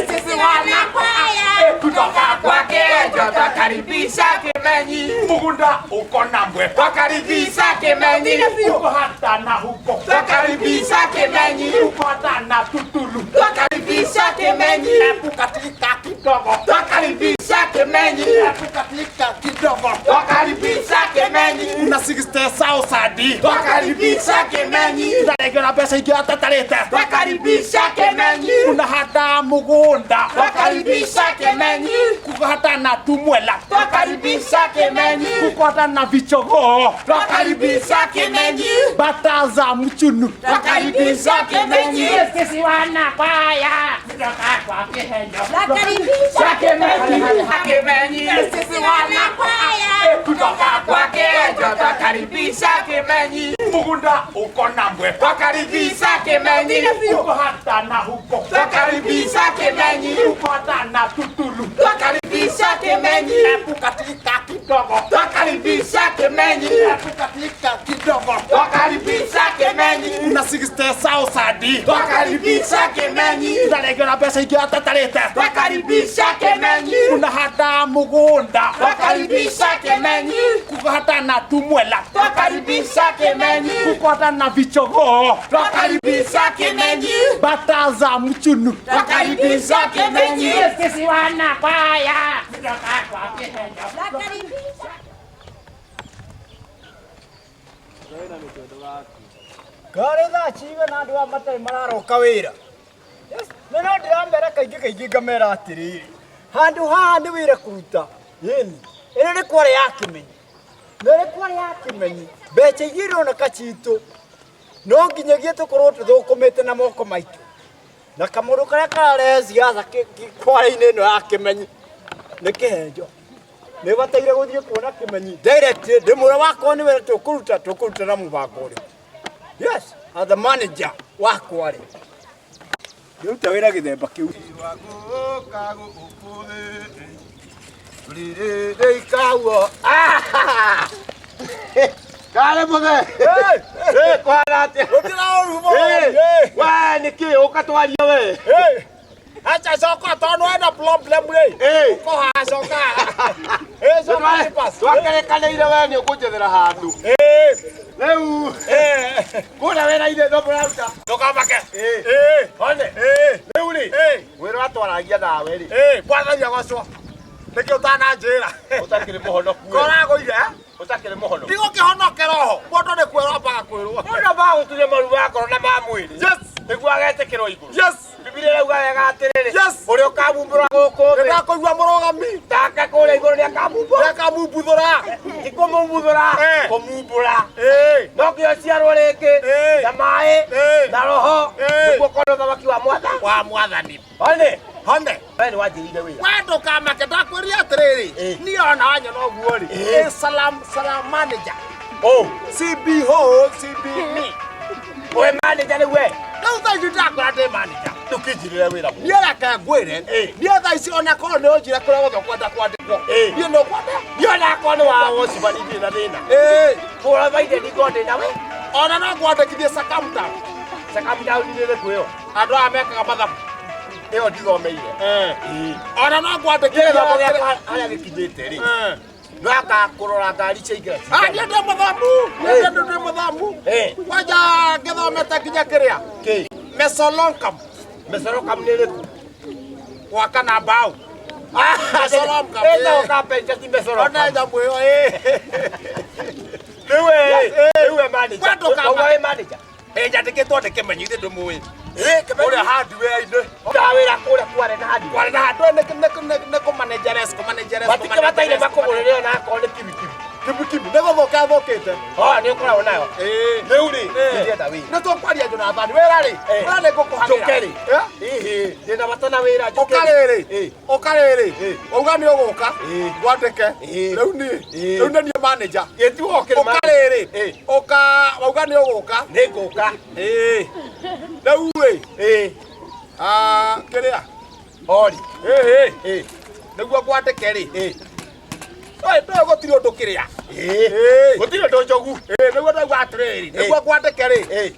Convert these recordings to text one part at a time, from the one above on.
Sisi wanakwaya kutoka kwake twakaribisha Kimenyi. Mugunda uko na mbwe Twakaribisha Kimenyi. Uko hata na huko Twakaribisha Kimenyi. Uko hata na Tutulu Twakaribisha Kimenyi. Hebu katika kidogo Twakaribisha Kimenyi. Hebu katika kidogo Twakaribisha Kimenyi. Una 60,000 Twakaribisha Kimenyi. Ndarengera na mbeca ingĩ atatarĩte Twakaribisha Kimenyi. Unahanda mũgũnda Twakaribisha Kimenyi. Kuhanda na tumwela Twakaribisha Kimenyi. Kuhanda na vichogoo Twakaribisha Kimenyi. Bata za mchunu Twakaribisha Kimenyi. Sisi wanakwaya kutoka kwa Kihenyo Twakaribisha Kimenyi. Kimenyi. Sisi wanakwaya kutoka kwake twakaribisha Kimenyi. Mugunda uko na mbwe Twakaribisha Kimenyi. Uko hata na huko Twakaribisha Kimenyi. Uko hata na Tutulu Twakaribisha Kimenyi. Hebu katika kidogo Twakaribisha Kimenyi. Hebu katika kidogo Twakaribisha Kimenyi. Una 60,000 Twakaribisha Kimenyi. Ndarengera na mbeca ingĩ atatarĩte Twakaribisha Kimenyi. Unahanda mũgũnda Twakaribisha Kimenyi. Kuhanda na tumwela Twakaribisha Kimenyi. Kuhanda na vichogoo Twakaribisha Kimenyi. Bata za mchunu Twakaribisha Kimenyi. Sisi wanakwaya kutoka kwa Kihenyo Twakaribisha Ngarĩ thaa cigana andũ aya matarĩ mararoka wĩra? Yes, na no ndĩramera kaingĩ kaingĩ ngamera atĩrĩrĩ, handũ haha nĩ wĩra kũruta. Ĩni, ĩno nĩ kware ya Kĩmenyi. Na ĩrĩ kware ya Kĩmenyi, mbeca iria ironeka citũ, no nginyagia tũkorwo tũthũkũmĩte na moko maitũ. Na kamũndũ karĩa kararehe siasa kware-inĩ ĩno ya Kĩmenyi nĩ kĩhenjo. Nĩ bataire gũthiĩ kuona Kĩmenyi direct, ndĩmwĩre wakorwo nĩ wĩra tũkũruta, tũkũruta na mũbango ũrĩkũ. Yes, as the manager wa Kware. Ndĩruta wĩra gĩthemba kĩu. Kare muthe. Eh, kwana atia? Gũtirĩ ũru mũno. We nĩkĩ ũka twarie we? Acha coka tondũ wena problem rĩ Eh. Ũko haha coka Eh, coka papers. Twakerekanĩire we nĩ ũkũnjethera handũ. Rĩu kũrĩa wĩra-inĩ no mũraruta. Ndũkamake Eh. One. Rĩu rĩ, wĩra watwaragia nawe rĩ. Mwathani agocwo nĩkĩ ũtananjĩra Ũtakĩrĩ mũhonoku we. koragũire Ũtakĩrĩ mũhonoku. ndigũkĩhonokera oho mũndũ nĩ kwĩrwo ambaga kwĩrwo Mũndũ ambaga gũtunya maru ma ngoro na ma mwĩrĩ. Yes. Nĩguo agetĩkĩrwo igũrũ. Yes. Bibilia ĩrauga wega atĩrĩrĩ. Yes. Ũrĩa ũkamumbũra gũkũ thĩ. Nĩndakũigua mũrũgami Take kũrĩa igũrũ nĩakamumbũra. nĩakamumbuthũra Ti kũmumbuthũra. Eh. Kũmumbũra. No nginya ũciarwo rĩngĩ. Eh. Na maĩ. Eh. Na roho. Eh. Nĩguo ũkona ũthamaki wa mwathani. Wa mwathani One. hone We nĩ wanjĩrĩire wĩra. we ndũkamake ndakwĩrire atĩrĩrĩ Eh. niĩ ona wanyona ũguo rĩ Eh. ĩ salam salam manager Oh. CBO CB me We manager nĩ we. rĩu thaa ici ndakwĩra ndĩ manager Ndũkĩnjĩrĩre wĩra mũno. niĩ reke ngwĩre Eh. niĩ thaa ici ona korwo nĩ ũnjĩre kũrĩa guothe ũkwenda kwandĩkwo Eh. niĩ no kwenda Niĩ ona akorwo nĩ wa wocimani ndirĩ na thĩna. Eh. Provided ngorwo ndĩ nawe. ona no ngwandĩkithie Sakamtown Sakamtown nĩ ĩrĩkũ ĩyo? andũ aya mekaga mathabu Ĩyo ndithomeire. ona no ngwandĩkithie Gĩthomo gĩakwa harĩa gĩkinyĩte rĩ. No akakũrora ngari ciaingĩra Ah, niĩ ndĩ mũthomu niĩ ndĩ ndĩ mũthomu Eh. kwanja ngĩthomete nginya kĩrĩa Kĩ? mesolonkam Mesolonkam nĩ ĩrĩkũ? gwaka na mbaũ Mesolonkam, Ĩtagwo eh. carpenter ti mesolonkam. Ona nyamũ ĩyo ĩ Rĩu ĩ, rĩu we manager. We ndũkama- Ũguo wĩ manager. Ĩ, nyandĩkĩtwo ndĩ Kĩmenyi ithe ndũmũĩ Ĩ, Kĩmenyi. Kũrĩa hardware-inĩ Ndutaga wĩra kũrĩa kware na hardware. Kware na hardware nĩ kũmanageres kũmanageres Matikĩbataire makũgũrĩre ona akorwo nĩ kibikibi. Kibikibi nĩ gũthũka thũkĩte. Oh, nĩ ũkoragwo nayo. Rĩu rĩ, ndĩrenda wĩra. Nĩ tũkwaria Jonathan wĩra rĩ Eh. wĩra nĩ ngũkũhagĩra. Njũke rĩ. Eh? Ĩhĩ, ndĩna bata na wĩra njũke Ũka rĩ. rĩrĩ Eh. ũka rĩrĩ Eh. wauga nĩ ũgũka Eh. ngwandĩke Eh. rĩu niĩ Eh. rĩu nĩ niĩ manager Gĩtuo ũkĩrĩ ũka manager. rĩrĩ Eh. ũka wauga nĩ ũgũka Nĩ ngũka. ĩĩ rĩu rĩ Ĩĩ. ah, kĩrĩa Ori. ĩĩ Ĩĩ. nĩguo ngwandĩke rĩ Ĩĩ. Oi, ndũĩ gũtirĩ ũndũ kĩrĩa Ĩĩ. Ĩĩ. Gũtirĩ ũndũ njogu. Ĩĩ, nĩguo ndauga atĩrĩrĩ nĩguo ngwandĩke rĩ Ĩĩ.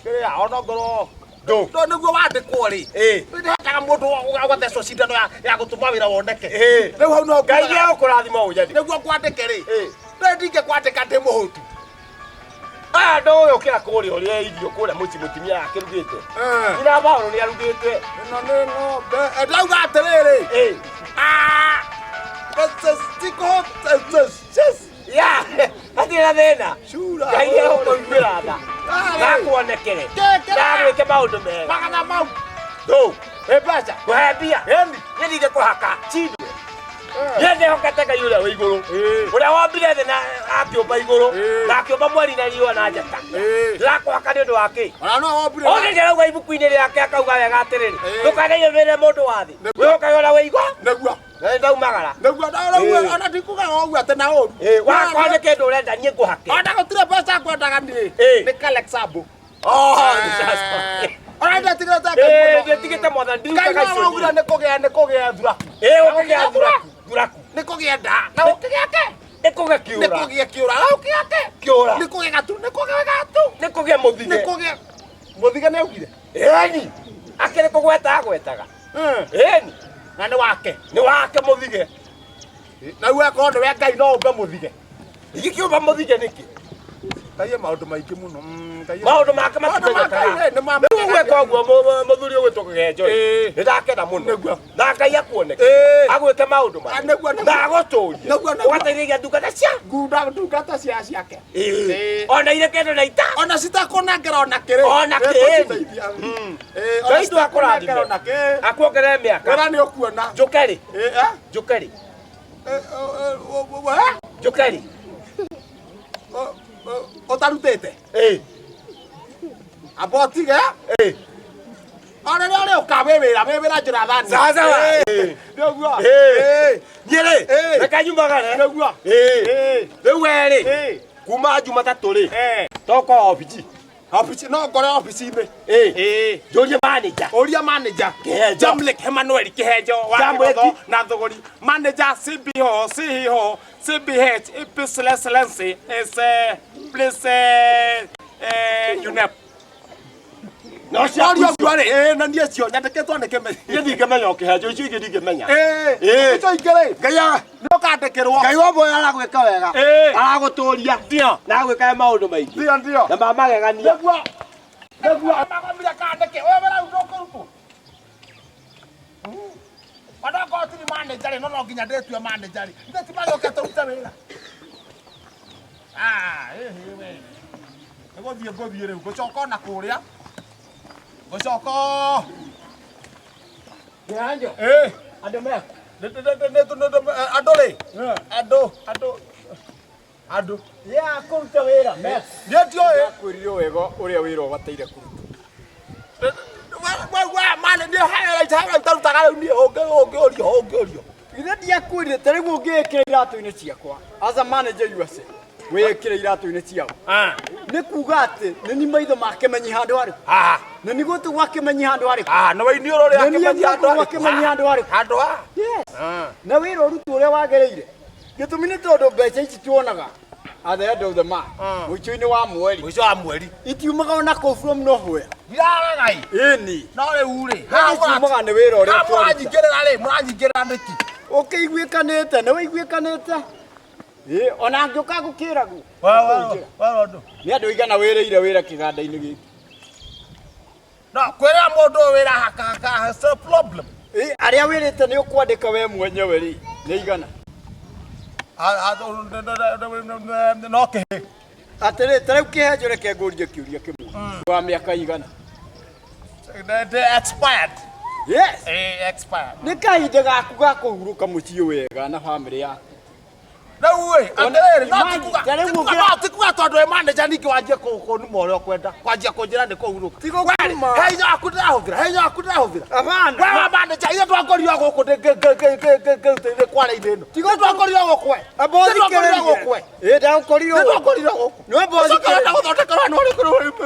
kĩrĩa ona ngorwo Ndũ. No nĩguo wandĩkwo rĩ. Ĩĩ. Nĩhetaga mũndũ ũgathecwo cindano ya gũtũma wĩra woneke. Ĩĩ. Rĩu hau no Ngai nĩ egũkũrathima ũnyani. Nĩguo ngwandĩke rĩ. Ĩĩ. No ndingĩkwandĩka ndĩ mũhũtu. Aya ndũ ũyũ ũkĩra kũrĩa ũrĩa irio kũrĩa mũciĩ mũtumia akĩrugĩte. Nyina Paũlũ nĩ arugĩte. Ĩno nĩ ng'ombe. Ndauga atĩrĩrĩ. Ĩĩ. Ah! Ya, hatirĩ na thĩna. Cura. Ngai nĩ egũkũiguĩra tha. Ah, Nakuonekere. Kĩkĩra. Nagwĩke maũndũ mega. Magana mau. Ndũ. Ĩ mbeca. Kũhe mbia. Ĩni. Niĩ ndingĩkũhaka. Cindwe. Niĩ ndĩhokete Ngai ũrĩa wĩ igũrũ. Ĩĩ. Ũrĩa wombire thĩ na akĩũmba igũrũ. Ĩĩ. Na akĩũmba mweri na riũa na njata. Ĩĩ. Ndĩrakũhaka nĩ ũndũ wa kĩ? Ona no wombire. Othe ndĩrauga ibuku-inĩ rĩake akauga wega atĩrĩrĩ. Ĩĩ. Ndũkanaiyũrĩre mũndũ wa thĩ. Nĩguo. Wĩhokage ũrĩa wĩ igũrũ. Nĩguo. Na nĩ ndaumagara. Nĩguo Ĩĩ. ona ndikuga ũguo atĩ na ũru. Ĩĩ, wakwa nĩ kĩndũ ũrenda niĩ ngũhake. Ona gũtirĩ mbeca ngwendaga niĩ. Ĩĩ. Nĩ Kalexambo. Oh, nĩ sasa. Ona ndetigĩrĩte Ĩĩ, Ngai mũno. ndĩtigĩte mwathani Ngai ndirutaga no waugire icio. nĩ kũgĩa nĩ kũgĩa thuraku. Ĩĩ, ũkĩgĩa thuraku. Thuraku. Nĩ kũgĩa nda. Na ũkĩgĩa kĩ? Nĩ kũgĩa Nĩ kĩũra. kũgĩa kĩũra. Na ũkĩgĩa kĩ? Kĩũra. Nĩ kũgĩa gatu. Nĩ kũgĩa gatu. Nĩ kũgĩa mũthige. Nĩ kũgĩa. Mũthige nĩ augire. Ĩni. Akĩrĩ kũgweta agwetaga. Ĩni. Na nĩ wake. Nĩ wake mũthige. Na rĩu akorwo nĩwe Ngai no ũmbe mũthige. Ingĩkĩũmba mũthige nĩkĩ? Ngai e maũndũ maingĩ mũno. Ngai e- Maũndũ make Maũndũ ma matimenyekaga. Ngai, nĩ ma- Rĩu ũgwĩka ũguo mũthuri ũgwĩtwo Kĩgenjo ĩ. Ĩĩ. Nĩ ndakena mũno. Nĩguo. Na Ngai akuoneke. Ĩĩ. Agwĩke maũndũ Ah, manene. nĩguo, nĩguo. Na agũtũrie. Nĩguo, nĩguo. Ũgateithĩrĩria ndungata cia. Ngunda ndungata cia ciake. Ĩĩ. Ĩĩ. Ona irĩ kĩndũ na ita. Ona citakũnengera ona kĩrĩ. Ona kĩ. Nĩtũciteithia. Ĩĩ, ona Ngai tu akũrathime. citakũnengera ona kĩ. Akuongerere mĩaka. Wĩra nĩ ũkuona. Njũke rĩ. Ĩĩ, eh? Njũke rĩ. Ĩ, ũ, ũ, ũ, ũ, eh? Njũke rĩ. Ũ, ũ, ũtarutĩte Ĩĩ. amba ũtige Ĩĩ. ona rĩrĩa ũrĩũka wĩ wĩra wĩ wĩra njĩra thani Sawa, sawa. Ĩĩ, nĩguo Ĩĩ. Niĩ rĩ. Ĩĩ. Reke nyumagare. Nĩguo. Ĩĩ. Ĩĩ. Rĩu we rĩ. Ĩĩ. Kuma Jumatatũ rĩ. Ĩĩ. Toka obici. Obici no ngore obici-inĩ Ĩĩ. Ĩĩ. Njũrie manager. Ũria manager Kĩhenjo. Jamlek Emmanuel Kĩhenjo wa Jamlek. Kĩgotho na Thũgũri manager CBO CEO CBH Excellency is please UNEP No cia Ũria ũguo rĩ ĩĩ na niĩ cio nyandĩkĩtwo nĩ Kĩmenyi Niĩ ndingĩmenya o kĩhenjo icio ingĩ ndingĩmenya. Ĩĩ Ĩĩ. icio ingĩ rĩ Ngai nĩ ũkandĩkĩrwo Ngai wa muoyo aragwĩka wega. Ĩĩ. Aragũtũria. Ndio. Na agwĩkaga maũndũ maingĩ. Ndio ndio Na mamagegania. Nĩguo nĩguo magomire kandĩke ũyũ wĩra rĩu ndũkũrutwo ona okorwo tiri manager rĩ no no nginya ndĩtue manager rĩ ithe ti magĩũke tũrute wĩra Ah, ĩhĩ we nĩ gũthiĩ ngũthiĩ rĩu ngũcoka ona kũrĩa ngũcoka Kĩhanjo, ĩĩ andũ meko. andũ rĩ andũ andũ andũ Ya kũruta wĩra meko. niĩ ndiũĩ Ndakwĩrire wega ũrĩa wĩra ũbataire kũrutwo. tarutaga rĩu niĩ ũngĩũrio ũngĩũrio Ithe ndiakwĩrire ta rĩu ũngĩĩkĩra iratũ-inĩ ciakwa as a manager yourself wĩĩkĩre iratũ-inĩ ciao nĩ kuga atĩ nĩ ni maitho ma Kĩmenyi handũ harĩkũ nĩ ni gũtũ gwa Kĩmenyi handũ harĩkũ nĩ wainiũrũ rĩa Nĩ niĩ Kĩmenyi handũ guoko gwa Kĩmenyi handũ harĩkũ handũ ha Yes. Na wĩra ũrutwo ũrĩa wagĩrĩire gĩtũmi nĩ tondũ mbeca ici tuonaga at the end of the month mũico-inĩ wa mweri mũico wa mweri itiumaga ona kũu from nowhere ndiraregai ĩni no rĩu rĩ mbeca ciumaga nĩ wĩra ũrĩa twaruta mũranyingĩrĩra rĩ mũranyingĩrĩra nĩkĩ ũkĩiguĩkanĩte nĩ wĩiguĩkanĩte ĩ ona ngĩũka ngũkĩragwo ũndũ nĩ andũ igana wĩrĩire wĩra kĩganda-inĩ gĩkĩ no kwĩrĩra mũndũ ũyũ wĩra hakaka it's a problem Ĩ, arĩa wĩrĩte nĩ ũkwandĩka we mwenyewe rĩ nĩ igana no kĩhĩ atĩrĩ ta rĩu kĩhenjo reke ngũrie kĩũria kĩmwe wa mĩaka igana expired yes Eh, expired nĩ kahinda gaku ga kũhurũka mũciĩ wega na bamĩrĩ yaku rĩu ĩ atĩrĩrĩ no Imagine, ti kuga- ta rĩu ti kuga- ũngĩra- no ti kuga tondũ wĩ manager ningĩ wanjie kũnuma ũrĩa ũkwenda kwanjia kũnjĩra nĩ kũhurũka Ti gũkũnuma. He hinya waku ndĩrahũthĩra he hinya waku ndĩrahũthĩra Hapana. we wa manager ithe twakorirwo gũkũ ngĩrutĩire kwara-inĩ ĩno Ti gũkũ- Ithe twakorirwo gũkũ we Amba Ithe twakorirwo ũthikĩrĩrie. gũkũ we Ĩ, ndagũkorirwo Ithe gũkũ. twakorirwo gũkũ Nĩ wamba Ũcoke ũthikĩrĩrie. ũrenda gũthondekerwo nĩ ũrĩkũ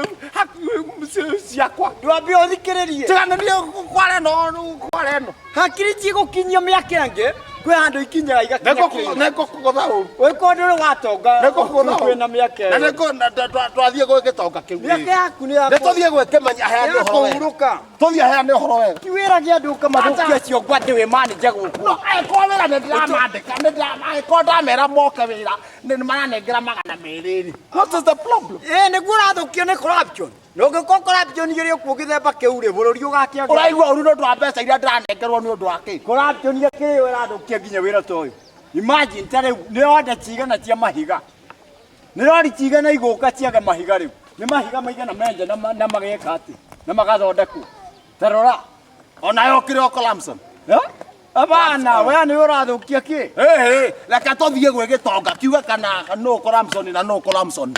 ciakwa Ndwambe ũthikĩrĩrie tigana niĩ kwara ĩno kwara ĩno hakiri cigũkinyia mĩaka ĩngĩ Kwĩ handũ ikinyaga igakinya kĩĩga. Nĩngũkũgũtha ũru. Wĩko ndũrĩ watonga. Nĩngũkũgũtha ũru. Kwĩna mĩaka Na ĩyo. nĩngũ na twathiĩ gwĩ gĩtonga kĩu. Mĩaka yaku nĩ ya Nĩ tũthiĩ gwĩkĩmenya heane ya ũhoro wega. kũhurũka. Tũthiĩ heane ũhoro wega. Ti wĩra gĩa andũ ũkamathũkia ciongo atĩ wĩ manager gũkũ. No angĩkorwo wĩra nĩ ndĩramandĩka, nĩ angĩkorwo ndamera moke wĩra nĩ maranengera 200 rĩ. What is the problem? Ĩ nĩguo ũrathũkio nĩ corruption. Na ũngĩkorwo corruption ĩrĩ okuo gĩthemba kĩu rĩ, bũrũri ũgakĩagĩra. Ũraigua ũru nĩ ũndũ wa mbeca iria ndĩranengerwo nĩ ũndũ wa kĩ? Corruption yakĩrĩ yo ĩrathũkia nginya wĩra ta ũyũ. Imagine ta rĩu nĩ order cigana cia mahiga. Nĩ rori cigana igũka ciage mahiga rĩu. Nĩ mahiga maigana menja na mageka atĩ na magathondekwo. Ta rora. Onawe ũkĩrĩ o corruption. Eh? Abana, we nĩ ũrathũkia kĩ? Ĩhĩ, reke tũthiĩ gwĩ gĩtonga kiuge kana nũ corruption na nũ corruption.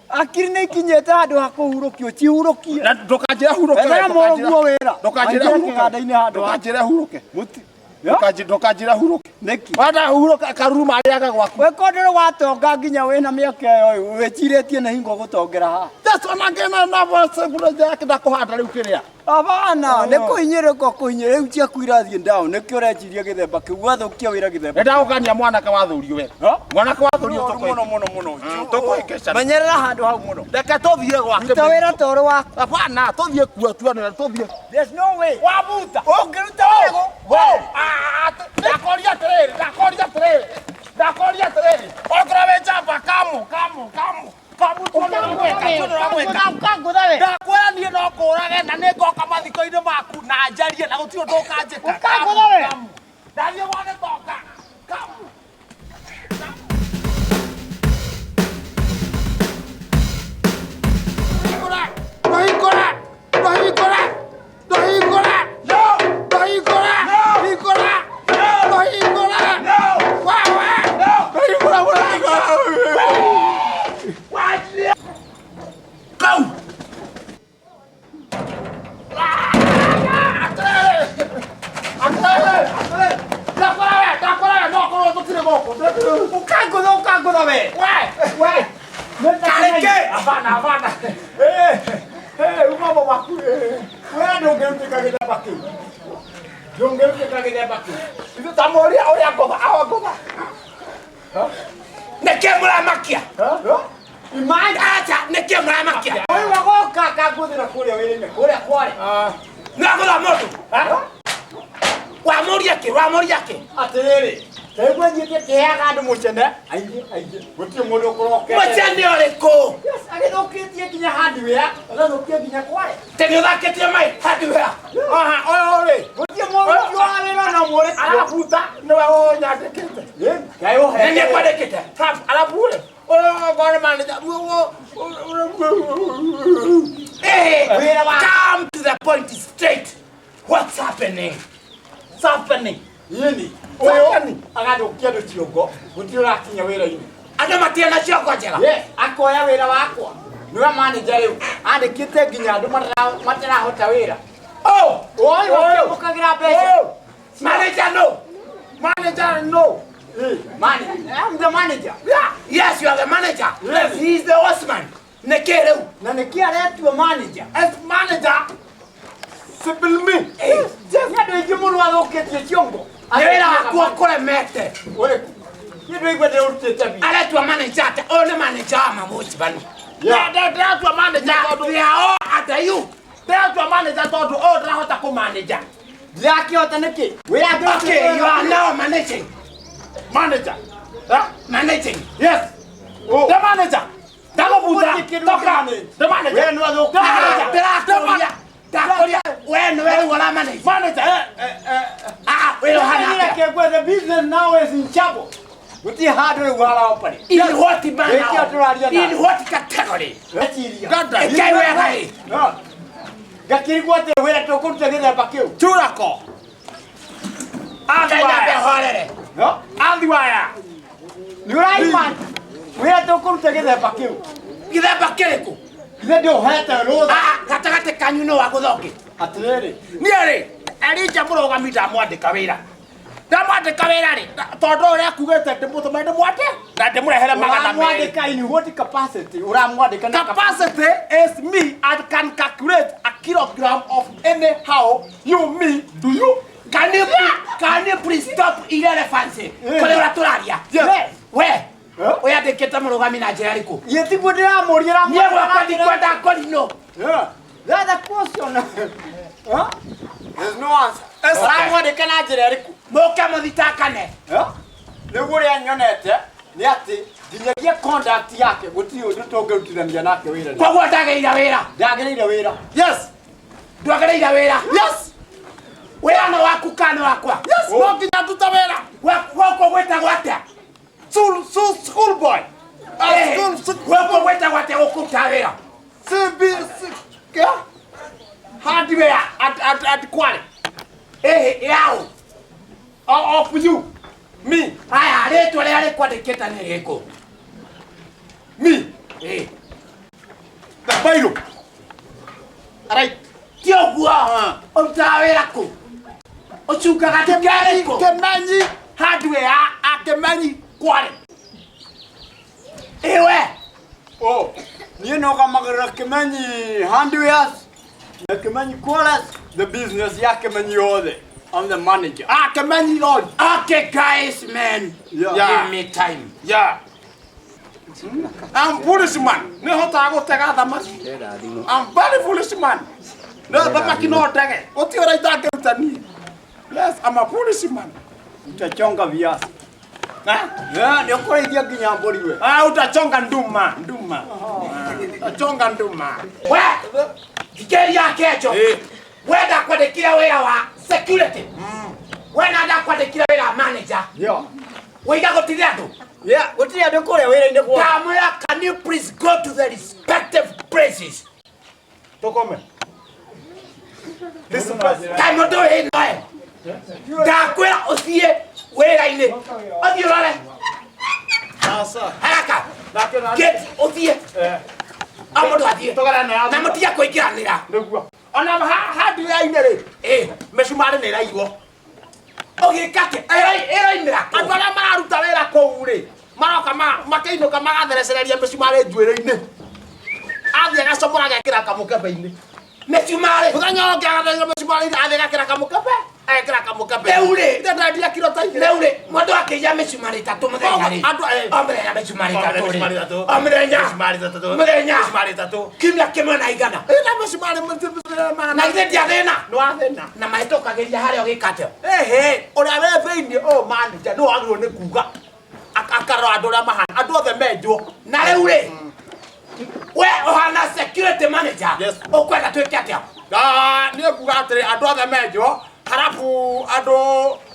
Akiri nĩ ikinyĩte handũ ha kũhurũkio, cihurũkie. Na ndũkanjĩre hurũke. Ethera mũrũguo wĩra. Ndũkanjĩre Aingĩre hurũke. kĩganda-inĩ handũ ha. Ndũkanjĩre hurũke. Mũti. Ndũkanjĩre hurũke. Nĩkĩ? Wenda hurũke karuruma arĩaga gwaku. Wĩko ndũrĩ watonga nginya wĩna mĩaka ĩyo wĩcirĩtie nĩ hingo gũtongera haha. That's ona ngena na voice yake ndakũhanda rĩu kĩrĩa. Abana, nĩ kũhinyĩrĩka kũhinyĩrĩka rĩu ciaku irathiĩ down nĩkĩo ũreciria gĩthemba kĩu wathũkia wĩra gĩthemba. Nĩndagũkania mwanake wathurio wega. Mwanake wathurio Mũno mũno mũno. Tũkũhĩngĩcana. Menyerera handũ hau mũno. Reke tũthiĩ gwake. Ruta wĩra ta ũrĩ waku. Hapana, tũthiĩ kuo tuone tũthiĩ. There's no way. Wabuta. Ũngĩruta wĩra gũ- Wo. Ndakoria atĩrĩrĩ, ndakoria atĩrĩrĩ. Ndakoria atĩrĩrĩ. Okorwo wĩ njamba kamu, kamu, kamu. Kamu tuone ũrĩa gwĩka, tuone ũrĩa gwĩka. Ũkangũtha we. Ndakwĩra niĩ no kũũrage na nĩ ngoka mathiko-inĩ maku na njarie na gũtirĩ ũndũ ũkanjĩka. Ũkangũtha we. Kamu. Ndathiĩ gwa gĩtonga. Kamu. Ndahingũra! Ndahingũra! Ndahingũra! Ndahingũra! Ndahingũra! Ndahingũra! Wewe! Ndahingũra, ndahingũra! Go! Ũkangũtha ũkangũtha we. We! We. Kareke! Hapana, hapana. Eh, eh, umama waku. We ndũngĩrutĩka gĩthemba kĩu. Ndũngĩrutĩka gĩthemba kĩu. Ithu ta mũria ũrĩa ngũtha, awa ngũtha. Nĩkĩ mũramakia? Imagine. Acha, nĩkĩ mũramakia? Ũyũ wagoka akangũthĩra kũrĩa wĩra-inĩ, kũrĩa kware. Nĩwagũtha mũndũ? Wamũria kĩ? Wamũria kĩ? Atĩrĩrĩ, taigua nyĩte kĩheaga andũ mũcene, aingĩ aingĩ, gũtirĩ mũndũ ũkũrokete. Mũcene ũrĩkũ? Yes, agĩthũkĩtie nginya hardware, agathũkia nginya kware. Tĩ nĩũthakĩtie mai hardware. Aha, ũyũ rĩ, Gũtirĩ mũruti wa wĩra na mũrĩkio. arabuta nĩwe ũnyandĩkĩte. Ngai ũhe. Nĩ niĩ kwandĩkĩte. Arabu rĩ, ũyũ ngone manager, Eh, Wĩra wa- come to the point straight. What's happening? What's happening? Yini, ũyũ agathũkia andũ ciongo, gũtirĩ ũrakinya wĩra-inĩ. Andũ matirĩ na ciongo njega. Yes, akoya wĩra wakwa. Nĩwe manager rĩu, andĩkĩte nginya andũ matarahota wĩra. Oh, Ũyũ akĩamũkagĩra mbeca. manager no. Manager no. Manager, I'm the manager. Yes, you are the manager. Yes. He is the horseman. Nĩkĩ rĩu? Na nĩkĩ aretua manager? As manager, simple me. Eh, Nĩ andũ aingĩ mũno athũkĩtie ciongo. Nĩ wĩra waku ũkũremete. Ũrĩkũ? Niĩ ndũigua ndĩrutĩte biũ. Aretua manager atĩa? Ũyũ nĩ manager wa mamũcibani. Ndĩratua manager tondũ They are all under you. ndĩratua manager tondũ ũyũ ndĩrahota kũmanager. Ndĩrakĩhota nĩkĩ? Wĩra ndũrutĩte Okay, you are now managing. Manager. Eh? Managing. Yes. The manager. Ndagũbuta. Gũtirĩ kĩndũ Toka. kĩmanage. The manager. Wĩra nĩ wathũkia. The manager. Ndĩrakũria. Ndakũria. We nĩwe rĩu ũramanage. Manager. Eh, eh, eh. Ah, wĩra ũhana atĩa? Kĩgwe, the business now is in trouble. Gũtirĩ handũ rĩu haraoperate. In what manner? Wĩkĩo tũraria nawe. In what category? Weciria. Ĩkai wega ĩ. No. Ngakĩrigwo atĩ wĩra tũkũruta gĩthemba kĩu. Churako. Ngai nyambe horere. No? Athiwaya. Nĩ ũraima wĩra tũkũruta gĩthemba kĩu. Gĩthemba kĩrĩkũ? Ithe ndĩũhete rũtha. Ah, gatagatĩ kanyu nĩ wa gũthongi. Atĩrĩrĩ, Niĩ rĩ, Elija mũrũgami ndamwandĩka wĩra. Ndamwandĩka wĩra rĩ, tondũ ũrĩa akugĩte ndĩmũtũme ndĩmwande na ndĩmũrehere 200. ũramwandĩka in what capacity? Ũramwandĩka na Capacity is me. I can calculate a kilogram of anyhow you me do you. Can you Can you please stop irrelevancy? Kũrĩa ũrĩa tũraria. Yes. We, ũyandĩkĩte mũrũgami na njĩra ĩrĩkũ? Ye tiguo ndĩramũria. Niĩ gwakwa ndikwenda ngorino. Yeah. That's the question. Huh? There's no answer. Ũramwandĩka na njĩra ĩrĩkũ? Mũke mũthitakane. Huh? Nĩguo ũrĩa nyonete nĩ atĩ nginyagia conduct yake gũtirĩ ũndũ tũngĩrutithania nake wĩra. Koguo ndagĩrĩire wĩra. Ndagĩrĩire wĩra. Yes. Ndwagĩrĩire wĩra. Yes. Wĩra nĩ waku kana nĩ wakwa? Yes. No nginya ndute wĩra. Gũkũ gwĩtagwo atĩa? School, school, school boy. Eh, School, school, Gũkũ gwĩtagwo atĩa gũkũruta wĩra? CB, C, yeah? Hardware at Kwale. Ĩhĩ, yaũ. Of you. Me. Haya, rĩtwa rĩrĩa rĩkwandĩkĩte nĩ rĩrĩkũ? Me. Ĩ. The Bairo. Right. Ti ũguo. Ũrutaga wĩra kũ? Ũcungaga nduka ĩrĩkũ? Kemenyi hardware at Kemenyi Kwale. Ĩwe. Oh, niĩ nũgamagĩrĩra Kĩmenyi Hardwares na Kĩmenyi Quarters, the business ya Kĩmenyi yothe. I'm the manager. Ah, Kemenyi Lodge. Okay, guys, man. Yeah. Give me time. Yeah. I'm foolish man. Nĩ hotaga gũtega thamaki. I'm very foolish man. No thamaki no ndege. Gũtirĩ ũrĩa itangĩruta niĩ. Yes, I'm a foolish man. Utachonga viazi. Ah, Yeah, nĩ ũkũrĩithia nginya mbũri we. ah, utachonga nduma, nduma. Utachonga nduma. We, thikĩrĩria Kĩenjo. Eh. We ndakwandĩkire wĩra wa security. We na ndakwandĩkire wĩra wa manager. Yeah. Wĩiga gũtirĩ andũ. Yeah, gũtirĩ andũ kũrĩa wĩra-inĩ kwa. Ndamwĩra, can you please go to the respective places? Tũkome. Kaĩ mũndũ wĩ noe. Ndakwĩra ũthiĩ wĩra-inĩ. Ũthiĩ ũrore. Sasa. Haraka. Nake na Get ũthiĩ. O mũndũ athiĩ. Tũgerane Na mũtige kũingĩranĩra. Nĩguo. Ona hardware-inĩ rĩ, Ĩ. mĩcumarĩ nĩ ĩraiywo. Ũgĩka atĩa? Ĩroimĩra kũ? Andũ arĩa mararuta wĩra kũu rĩ, maroka makĩinũka magathecereria mĩcumarĩ njuĩrĩ-inĩ. Athiĩ agacomora agekĩra kamũkebe-inĩ. Mĩcumarĩ. Mũthenya ũngĩ agatheria mĩcumarĩ athiĩ agekĩra kamũkebe, agekĩra kamũkebe. Rĩu rĩ. Ithe ndendia kiro ta igĩrĩ. Rĩu rĩ, mũndũ akĩiya mĩcumarĩ ĩtatũ mũthenya rĩ. Andũ, eh. O mũthenya mĩcumarĩ ĩtatũ rĩ. Mĩcumarĩ ĩtatũ. O mũthenya. Mĩcumarĩ ĩtatũ. Mũthenya. Mĩcumarĩ ĩtatũ. Kiumia kĩmwe na igana. Ĩna mĩcumarĩ mĩcumarĩ Na githĩ ndiathĩna. Nĩ wathĩna. Na mahĩtũkagĩria harĩa ũgĩka atĩa? Ehe, ũrĩa wĩ thĩinĩ ũyũ manager nĩwe wagĩrĩirwo nĩ kuga. Akarora andũ ũrĩa mahana. Andũ othe menjwo. Na rĩu rĩ, we ũhana security manager. Yes. Ũkwenda twĩke atĩa? Ah, niĩ nguga atĩrĩ andũ othe menjwo harabu andũ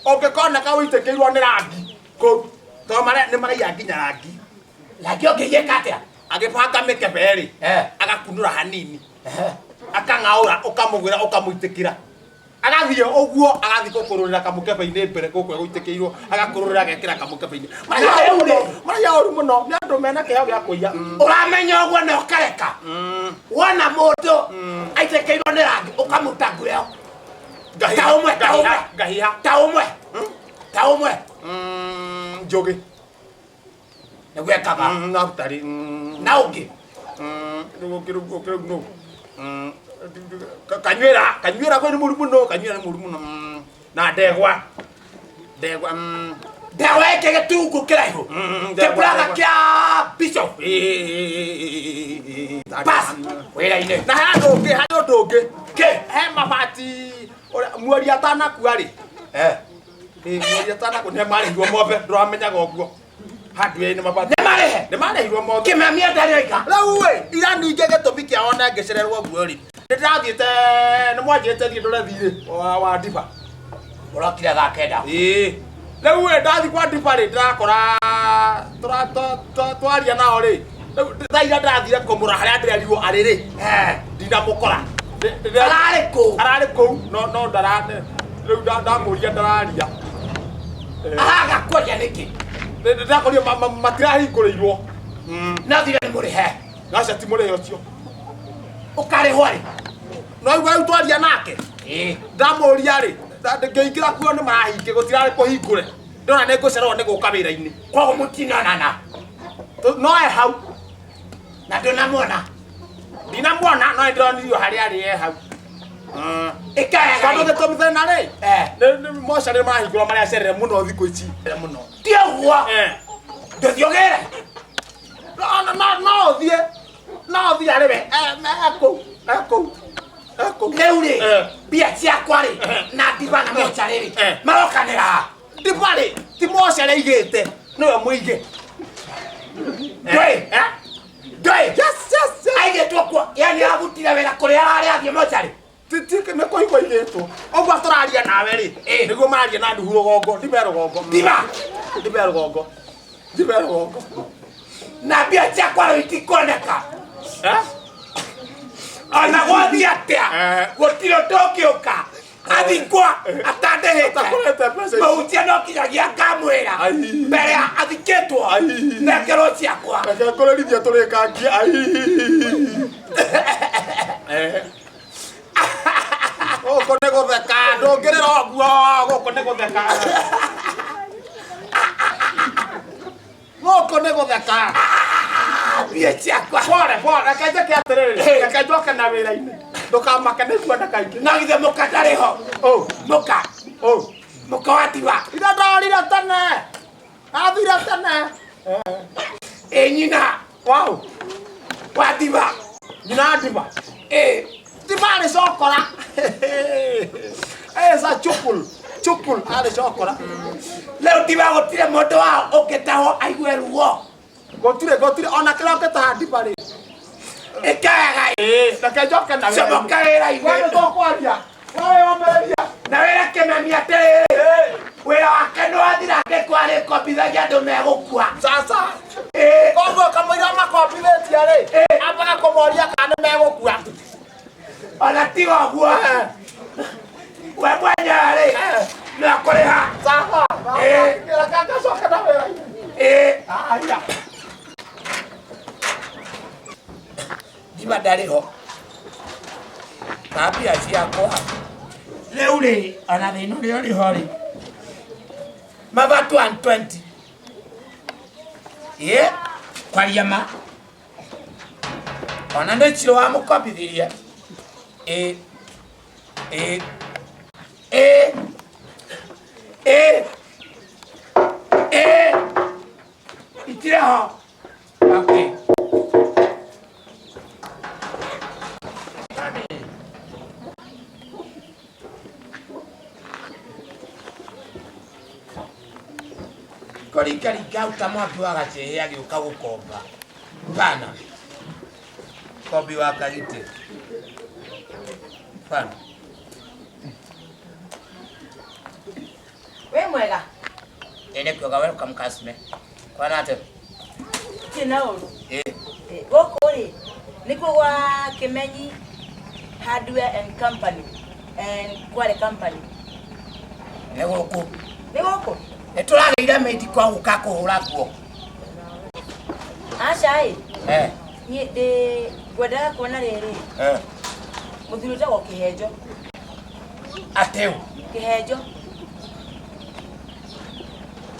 ũngĩkoneka wĩitĩkĩirwo nĩ rangi kũu tondũ nĩ maraiya nginya rangi. Rangi ũngĩgiĩka atĩa? Agĩbanga mĩkebe rĩ, Eh. agakunũra hanini akang'aũra ũkamũgwĩra ũkamũitĩkĩra agathiĩ ũguo agathiĩ gũkũrũrĩra kamũkebe-inĩ mbere gũkũ egũitĩkĩirwo agakũrũrĩra agekĩra kamũkebe-inĩ. Na rĩu rĩ. Maraiya ũru mũno nĩ andũ mena kĩheo gĩa kũiya. Ũramenya ũguo na ũkareka. Wona mũndũ aitĩkĩirwo nĩ rangi ũkamũruta nguo ĩyo. Ta ũmwe, ta ũmwe. Ngahiha. Ta ũmwe. Ta ũmwe. Njũgĩ. Nĩguo ekaga. Na ũtarĩ. Na ũngĩ. Rĩu nũ. Kanyuĩra, kanyuĩra kwĩ nĩ mũru mũno, kanyuĩra nĩ mũru mũno. Na ndegwa. Ndegwa. Ndegwa ĩkĩ gĩtungu kĩraihu. Kĩburatha kĩa bishop. Bas, wĩra-inĩ. Na he andũ ũngĩ, harĩ ũndũ ũngĩ. Kĩ? He mabati mweri atanakua rĩ. Mweri atanakua nĩ marĩhirwo mothe, ndũramenyaga ũguo. Hardware-inĩ mabati. Nĩ marĩhe? Nĩ marĩhirwo mothe. Kĩmamia ndarĩ oiga. Rĩu ĩ, ira ningĩ gĩtũmi kĩao na ngĩcererwo ũguo rĩ. Nĩ ndĩrathiĩte, nĩ mwanjĩrĩte thiĩ ndore thiirĩ wa Ndiba. Ũrokire thaa kenda. Ĩĩ. Rĩu ĩ, ndathiĩ kwa Ndiba rĩ, ndĩrakora twaria nao rĩ. Rĩu thaa iria ndĩrathire kũmũra harĩa ndĩrerirwo arĩ rĩ. Ndinamũkora. Ararĩ kũ? Ararĩ kũu, no ndara rĩu ndamũria ndararia. Araga kwaria nĩkĩ? Ndĩrakorio matirahingũrĩirwo. No thire nĩ mũrĩhe. Aca ti mũrĩhe ũcio. Ũkarĩhwo rĩ? No rĩu twaria nake. Ĩĩ. Ndamũria rĩ, ngĩingĩra kuo nĩ marahingĩ, gũtirarĩ kũhingũre. Ndona nĩ ngũcererwo nĩ gũka wĩra-inĩ. Koguo mũtinonana. No e hau. Na ndũnamuona. Ndinamuona, no nĩndĩronirio harĩa arĩ e hau. Ĩka wega. Tondũ gĩtũmi thĩna rĩ, Eh. nĩ mocarĩ marahingũra marĩa acerere mũno thikũ ici. Mũno. Ti ũguo. Ndũthiĩ ũgĩre. No no no no ũthiĩ. No ũthiĩ arĩ we. Ekũu. Ekũu. Ekũu. Rĩu rĩ, Eh. mbia ciakwa rĩ, na ndiba na mocarĩ rĩ, Eh. marokanĩra ha? Ndiba rĩ, ti mocarĩ aigĩte. Nĩwe mũige. Ndũĩ? Eh? Ndũĩ? Yes, yes, yes. Aigĩtwo kuo, yani arabutire wĩra kũrĩa ararĩ athiĩ mocarĩ. Ti ti nĩ kũigwo igĩtwo. Ũguo tũraria nawe rĩ, Eh. nĩguo mararia na nduhu rũgongo, ndime rũgongo. Ndiba. Ndime rũgongo. Ndime rũgongo. Na mbia ciakwa rĩu itikuoneka. Eh? Ona gwathiĩ atĩa, Eh. gũtirĩ ũndũ ũngĩũka. Athikwa atandĩhĩte. Atakũrete mbeca ici. Mũhunjia no kinyagia ngamwĩra. Ai. Mbere ya athikĩtwo, Ai. nengerwo ciakwa. Reke ngũrĩrithie tũrĩkangie. Ai. Eh. Gũkũ nĩ gũtheka, ndũngĩrĩra ũguo, gũkũ nĩ gũtheka. Gũkũ nĩ gũtheka. Mbia ciakwa. Pole, pole, reke njĩke atĩrĩrĩ, reke njoke na wĩra-inĩ. Ndũkamake nĩ kuona kaingĩ. No githĩ mũka ndarĩ ho. Oh, Mũka. oh. Mũka wa Ndiba. Ira ndorire tene. Athire tene. Ĩ nyina Wow. wa Ndiba. Nyina Ndiba. Ĩ. Ndiba arĩ cokora. Esa chukul. Chukul arĩ cokora. Rĩu Ndiba gũtirĩ mũndũ wao ũngĩtahwo aigue ruo. Gũtirĩ gũtirĩ ona kĩrĩa ũngĩtaha Ndiba rĩ. Ĩka wega ĩ. Ĩ, reke njoke na wĩra-inĩ. Comoka wĩra-inĩ. We nĩtũkwaria. We wĩyũmĩrĩrie. Na wĩra kĩmeni atĩrĩrĩ, wĩra wake nĩwathira angĩkorwo arĩkombithagia andũ megũkua. Sasa. Ĩ. Koguo kamũira makombithĩtie rĩ, ambaga kũmoria kana nĩ megũkua. Ona tiga ũguo, we mwenyewe rĩ, nĩ ũkũrĩha. Sasa. Ĩ. Reke ngacoke na wĩra-inĩ. Ĩ. Aya. Ndiba ndarĩ ho. Na mbia ciakwa. Rĩu rĩ, ona thĩna ũrĩa ũrĩ ho rĩ, mabatu 120. Ĩ, kwaria ma. Ona nĩ Chiro wamũkombithirie. Ĩ, ĩ, ĩ, ĩ, ĩ, itirĩ ho. Okay. Kũringaringa uta mwaki wa gacĩhĩ agĩũka gũkomba. Bana. Kombi wa Karite. Bana. Wĩ mwega? Ĩ nĩ kuoga welcome customer. Kwana atĩa? Ndirĩ na ũru. Ĩ. Gũkũ rĩ, nĩkuo gwa Kĩmenyi Hardware and Company and Kwale Company. Nĩ gũkũ. Nĩ gũkũ? Nĩ tũragĩire maid kwa gũka kũhũra nguo. Aca ĩ, Eh. niĩ ndĩ ngwendaga kuona rĩrĩ, Eh. mũthuri wĩtagwo Kĩhenjo. Atĩ ũ? Kĩhenjo.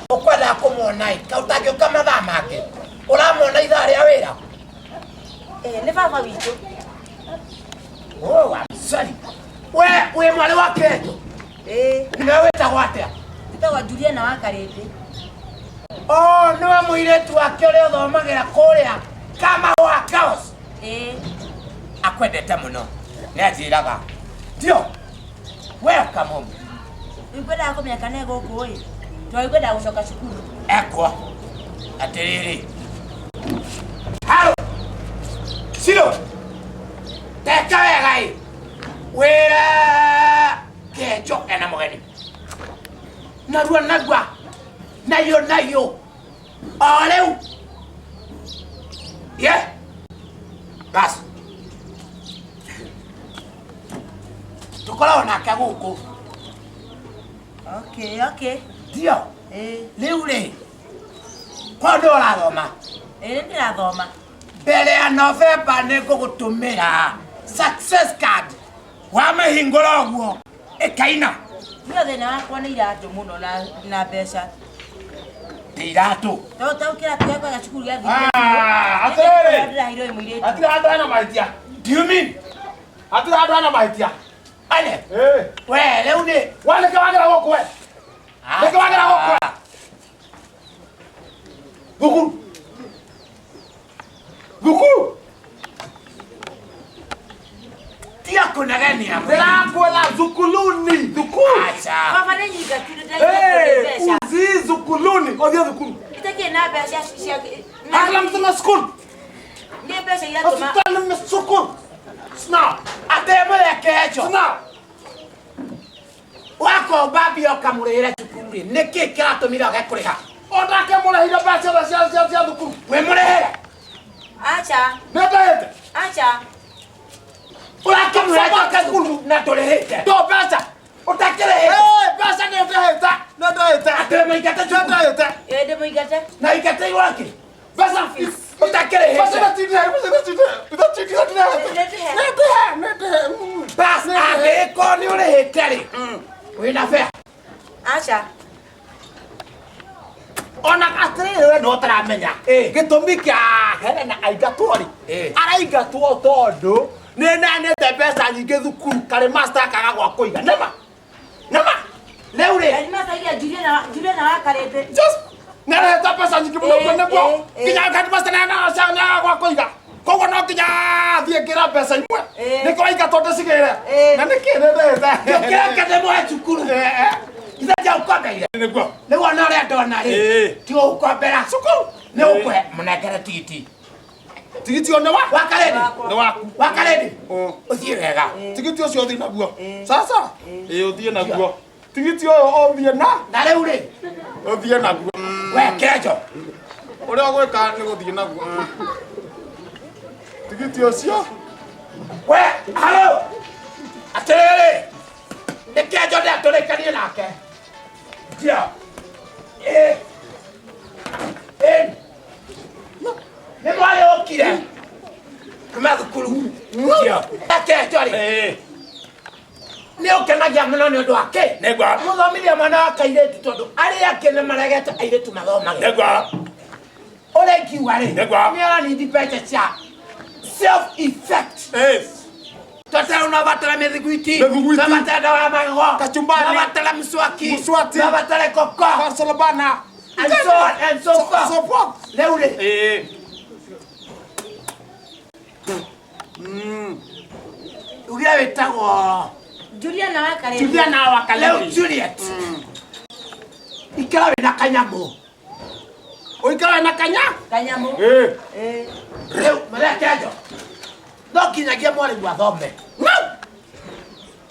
Ũkwendaga kũmuona ĩ, kaĩ ũtangĩũka mathaa mangĩ? Ũramuona ithaa rĩa wĩra? Ĩ, nĩ baba witũ. Oh, I'm sorry. We wĩ mwarĩ wa Kĩhenjo? Ĩ. Nĩwe wĩtagwo atĩa? Njĩtagwo Juliana wa Karĩndĩ. Oh, nĩwe mũirĩtu wake ũrĩa ũthomagĩra kũrĩa Kamahũa Girls. Ĩ. Akwendete mũno. Nĩ anjĩraga. Ndio. Welcome home. Rĩu ngwendaga kũmenya kana e gũkũ ĩ, tondũ ngwendaga gũcoka cukuru. Ekwo. Atĩrĩrĩ. Halo. Ciro. Teka wega ĩ. Wĩra Kĩhenjo ena mũgeni. Narua narua. Nayo nayo. O rĩu. Ye. Bas. Tũkoragwo nake gũkũ. Okay, okay. Ndio. Ĩ. Rĩu rĩ. Kwa ndũ ũrathoma? Ĩ, nĩ ndĩrathoma. Mbere ya Novemba nĩ ngũgũtũmĩra success card. Wamĩhingũra ũguo ĩkaina. Niĩ thĩna wakwa nĩ iratũ mũno na mbeca. Nĩ iratũ? Tondũ ta kĩratũ gĩakwa gĩa cukuru gĩathirire. Ah, atĩrĩrĩ. Ndĩraheirwo nĩ mũirĩtu. Hatirĩ handũ hena mahĩtia. Do you mean? Hatirĩ handũ hena mahĩtia. Ane. Eh. We rĩu nĩ Wa nĩkĩ wagĩra gũkũ we? Nĩkĩ wagĩra gũkũ we? Thukuru. Thukuru. Tiga kũnegenia. Ndĩrakwĩra thukuluni. Thukuru. Aca. Baba nĩ nyingatire Eh, ndaikare mbeca. uzi thukuluni. Ũthiĩ thukuru. Itakĩrĩ na mbeca cia Akila mtu na school. nĩ mbeca iratũma Hospitali ni sukuru. Snap. Atemũrekejo. Snap. Wakomba mbia ũkamũrĩhĩra cukuru rĩ, nĩkĩ kĩratũmire oge kũrĩha? Onake mũrĩhire mbeca cia thukuru. Wĩ mũrĩhĩre? acha Nĩ ndĩhĩte. acha Ũrakĩmwĩra njoke cukuru na ndũrĩhĩte. Ndo mbeca. Ũtakĩrĩhĩte. Eh, mbeca nĩ ndĩhĩte. Nĩ ndĩhĩte. Atĩ mũingate Nĩ cukuru. ndĩhĩte. ĩ ndĩmũingate Na ingate iwaki. Mbeca. Ũtakĩrĩhĩte. Mbeca nĩ tindĩhe. Mbeca nĩ tindĩhe. Nĩ tindĩhe. Nĩ ndĩhe. Nĩ ndĩhe. Nĩ ndĩhe. Bas angĩkorwo nĩ ũrĩhĩte rĩ, wĩna bea. acha Ona atĩrĩrĩ we no ũtaramenya Eh. gĩtũmi kĩa Helena aingatwo rĩ Eh. araingatwo tondũ nĩ nanĩte mbeca nyingĩ thukuru karĩ master akaga gwa kũiga nĩma nĩma Rĩu rĩ, headmaster Juliana Juliana wakarĩte just nĩarehete mbeca nyingĩ mũno Eh, ũguo nĩguo eh, eh. nginya headmaster nĩagaga gwa kũiga koguo no nginya thiĩ ngĩra mbeca imwe Eh. nĩkĩo aingatwo ndĩcigĩre Eh. na nĩkĩ nĩndĩhĩte ngĩkĩra ndĩmũhe cukuru. Ithe ndiagũkombeire. nĩguo Rĩu ona ũrĩa ndona rĩ, Eh. ti gũgũkombera. cukuru Nĩ ũkũhe mũnengere tigiti. tigiti ũyũ nĩ wa Wakarĩndĩ. nĩ waku Wakarĩndĩ. Oh. Ũthiĩ wega. tigiti ũcio ũthiĩ naguo Eh. sasa ĩ ũthiĩ naguo tigiti ũyũ ũthiĩ na Na rĩu rĩ, ũthiĩ naguo we kĩrenjo. ũrĩa ũgwĩka nĩ gũthiĩ naguo tigiti ũcio We, halo. Atĩrĩrĩ. Nĩ kĩenjo ndĩatũrĩkanie nake. Ndio. Ĩ. Ĩ. Nĩ mwarĩ ũkire. Kuma thukuru. Ndio. Kĩenjo rĩ. ĩ Nĩ ũkenagia mũno nĩ ũndũ wa kĩ? Nĩguo. Gũthomithia mwana wa kairĩtu tondũ arĩa angĩ nĩ maregete airĩtu mathomage. nĩguo Ũrĩa ingiuga rĩ, Nĩguo. nĩ aranindi mbeca cia self effect. ĩ Totero unabatara mĩthiguiti, Mĩthiguiti. unabatara dawa ya magego, Kachumbari. unabatara mswaki, Mswaki. unabatara koko, kasolobana and so on and so forth. so forth Rĩu rĩ, ĩ ugire wĩtagwo Juliana wakarĩte Juliana rĩu wakaleli Juliet, ikara wĩna kanyamũ. ũikare na kanya kanyamũ ĩ ĩ Rĩu mũrekenjo, no nginyagia mwarĩmu athome. no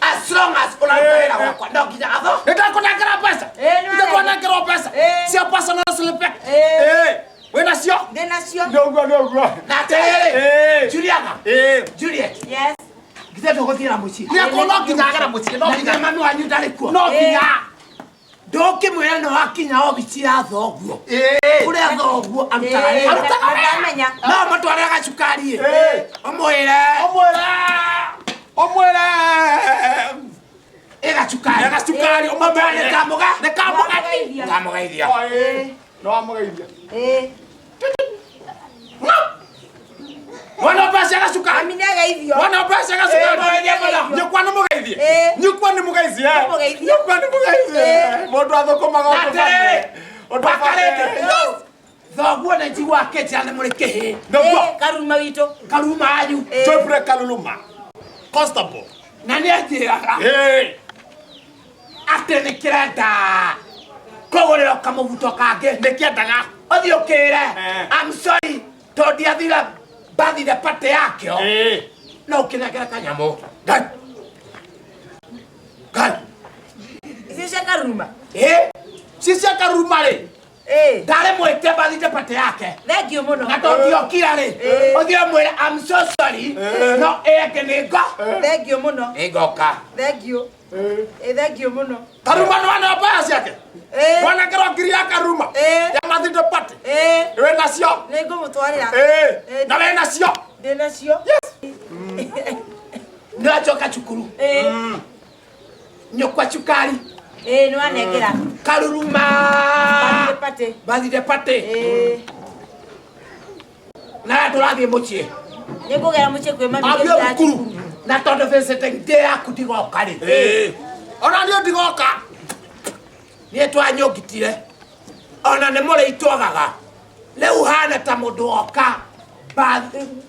As long as ũraruta wĩra gwakwa, no nginya athome. nĩ ndakũnengera mbeca Eh, nĩ ndakũnengera mbeca Eh. cia personal slip Eh. ĩ wĩna cio ndĩ nacio nĩ ũguo nĩ ũguo Na atĩrĩrĩ, ĩ Juliana, ĩ Juliet, yes githĩ ndũgũthiĩ na mũciĩ? nĩ akũ no nginya agere mũciĩ no Na nginya nginya mami wanyu ndarĩ kuo. no nginya Ndũngĩmwĩra nĩ wakinya obici ya thoguo. ĩ Kũrĩa thoguo arutaga Ĩ, wĩra. Arutaga wĩra. ndamenya No ũmũtwarĩre gacukari ĩ. Ĩ. Ũmwĩre ũmwĩre ũmwĩre ĩ gacukari. ĩ gacukari Ũmwĩre nĩ kamũga. nĩ kamũgeni Nĩkamũgeithia. Kamũgeithia. ĩ nĩ wamũgeithia ĩ wona mbeca gacukari mami nĩageithio wona mbeca gacukari Ĩ, mũgeithie mũno. nyũkwa nĩ mũgeithie Ĩ. nyũkwa nĩ mũgeithie Nĩmũgeithie. nyũkwa nĩ mũgeithie Ĩ. mũndũ athũkũmaga Na atĩrĩrĩ, ũndũ Wakarĩndĩ. Thoguo nĩ njiguaga kĩnjĩra nĩ mũrĩ kĩhĩ. nĩguo ĩ karuma witũ Karuma wanyu. Ĩ. Geoffrey Kaluluma constable Na nĩ anjĩraga ĩ atĩ nĩ kĩrenda kũgũrĩrwo kamũbuto kangĩ. nĩ kĩendaga Ũthiĩ ũkĩre. Eh. I'm sorry tondũ ndiathire birthday party yakĩo. ĩ No ũkĩnengere kanyamũ. Ngai. Ngai. icio cia karuma Ĩ. cicia Kaluluma rĩ ĩ Ndarĩ mwĩte birthday party yake. thengiũ mũno Na tondũ ndiokira rĩ, Eh. ũthiĩ ũmwĩre I'm so sorry, no ĩngĩ nĩ ngo. thengiũ mũno Nĩ ngoka. thengiũ ĩ thengiũ mũno Karuma nĩ wana mbeca ciake ĩ wanengerwo ngiri ya Karuma Ĩ. ya birthday party ĩ wĩ nacio nĩ ngũmũtwarĩra ĩ Ĩ. na wĩ nacio ndĩ nacio Nĩ wacoka cukuru. ĩ Nyũkwa cukari. ĩ nĩ wanengera Karuruma. Birthday party Birthday party. ĩ Na tũrathiĩ mũciĩ. nĩ ngũgera mũciĩ kwĩ mami Athiĩ ngĩthiaga thukuru. Na tondũ visiting day yaku ndigoka rĩ. Ĩĩ. Ona niĩ ndigoka. Niĩ twanyũngitire. Ona nĩ mũrĩitwagaga. Rĩu hana ta mũndũ woka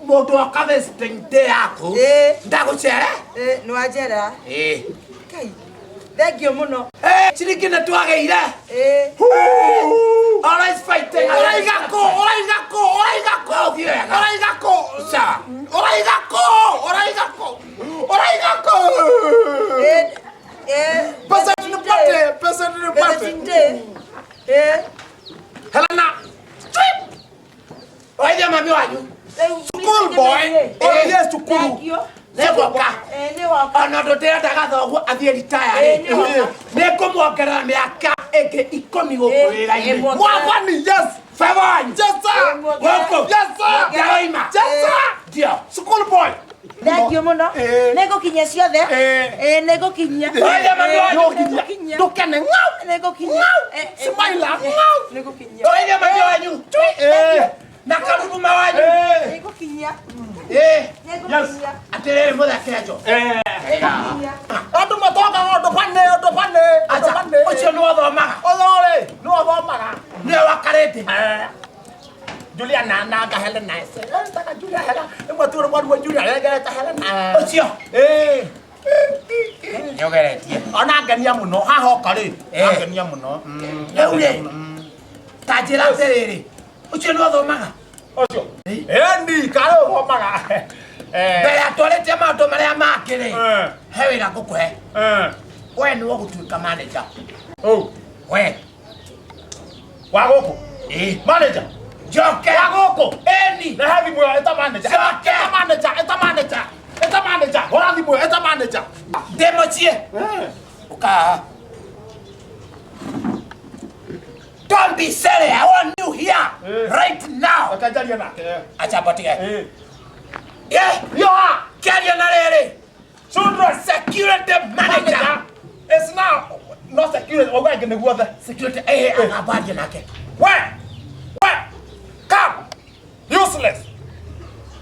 mũndũ woka visiting day yaku. Ĩĩ. Ndagũcere? Ĩĩ, nĩ wanjera. Ĩĩ. Ngai. Thengiũ mũno. Eh, ciringi nĩ twagĩire. Ĩĩ. Always fighting. Ũraiga kũ? Ũraiga kũ? Ũraiga kũ? Ũthiĩ wega. Ũraiga kũ? Sawa. Ũraiga kũ? Ũraiga kũ? Ũraiga kũ? Ĩĩ. Ĩĩ. Pesa nipate, pesa nipate. Visiting day. Ĩĩ. Helena. Waithia mami wanyu. Rĩu School boy. Ũthiĩ cukuru. Thengiũ. Nĩngũka. Ĩĩ, nĩ woka. Ona ũndũ ndĩrendaga thoguo athiĩ ritaya Ĩĩ, rĩ. nĩ woka. Nĩngũmuongerera mĩaka ĩngĩ 10 gũkũ Ĩĩ, wĩra-inĩ. ĩĩ, Mwathani, yes. Baba wanyu. Yes, sir. Gũkũ. Yes, sir. Ndaroima. Yes, sir. Ndio. School boy. Thengiũ mũno. Ĩĩ. Nĩ ngũkinyia ciothe. Ĩĩ. Ĩĩ, nĩ ngũkinyia. Waithia mami Ĩĩ, wanyu. nĩ ngũkinyia. Ndũkene ng'au. Nĩ ngũkinyia. Ĩĩ, ĩĩ. Smile ng'au. Nĩ ngũkinyia. Waithia mami wanyu. Ĩĩ. Na karuruma wanyu. Ĩĩ. Nĩ ngũkinyia. Ĩĩ. Nĩ ngũkinyia. Atĩrĩrĩ mũtheke njo. Ĩĩ. Nĩ ngũkinyia. Andũ matongaga ũndũ bane, ũndũ bane, ũndũ Acha, bane. ũcio nĩ wathomaga. Ũyũ rĩ, nĩ wathomaga. Nĩwe wakarĩte. Julia na nga Helena ese. Taka Julia Hela. Ĩmwe tu rwa Julia rengerete Helena. Ũcio. Ĩĩ. Nĩũgeretie. Ona ngenia mũno haha oka rĩ. Ĩĩ. Angenia mũno. Rĩu rĩ, ta njĩra atĩrĩrĩ, ũcio nĩ wathomaga. Ũcio. Ĩni karĩ ũthomaga. Mbere atwarĩte maũndũ marĩa mangĩ rĩ, Eh. he wĩra ngũkũhe. Eh. We nĩwe ũgũtuĩka manager. Oh. We. Wa gũkũ. Ĩĩ. Manager. Njoke. Wa gũkũ. Ĩni. Rehe thimũ ĩyo ĩta manager. Coke. Ĩta manager, ĩta manager. Ĩta manager. Hũra thimũ ĩyo ĩta manager. Ndĩ mũciĩ. Ũka haha. Don't be silly. I want you here Eh. right now. Reke njarie nake. Acha mbotige. Ĩĩ. Yeah. Yoha. Kĩaria na rĩrĩ. Children. Security manager. It's now not security. Oga ngene guothe. Security eh agambarie nake. We! We! Come! Useless!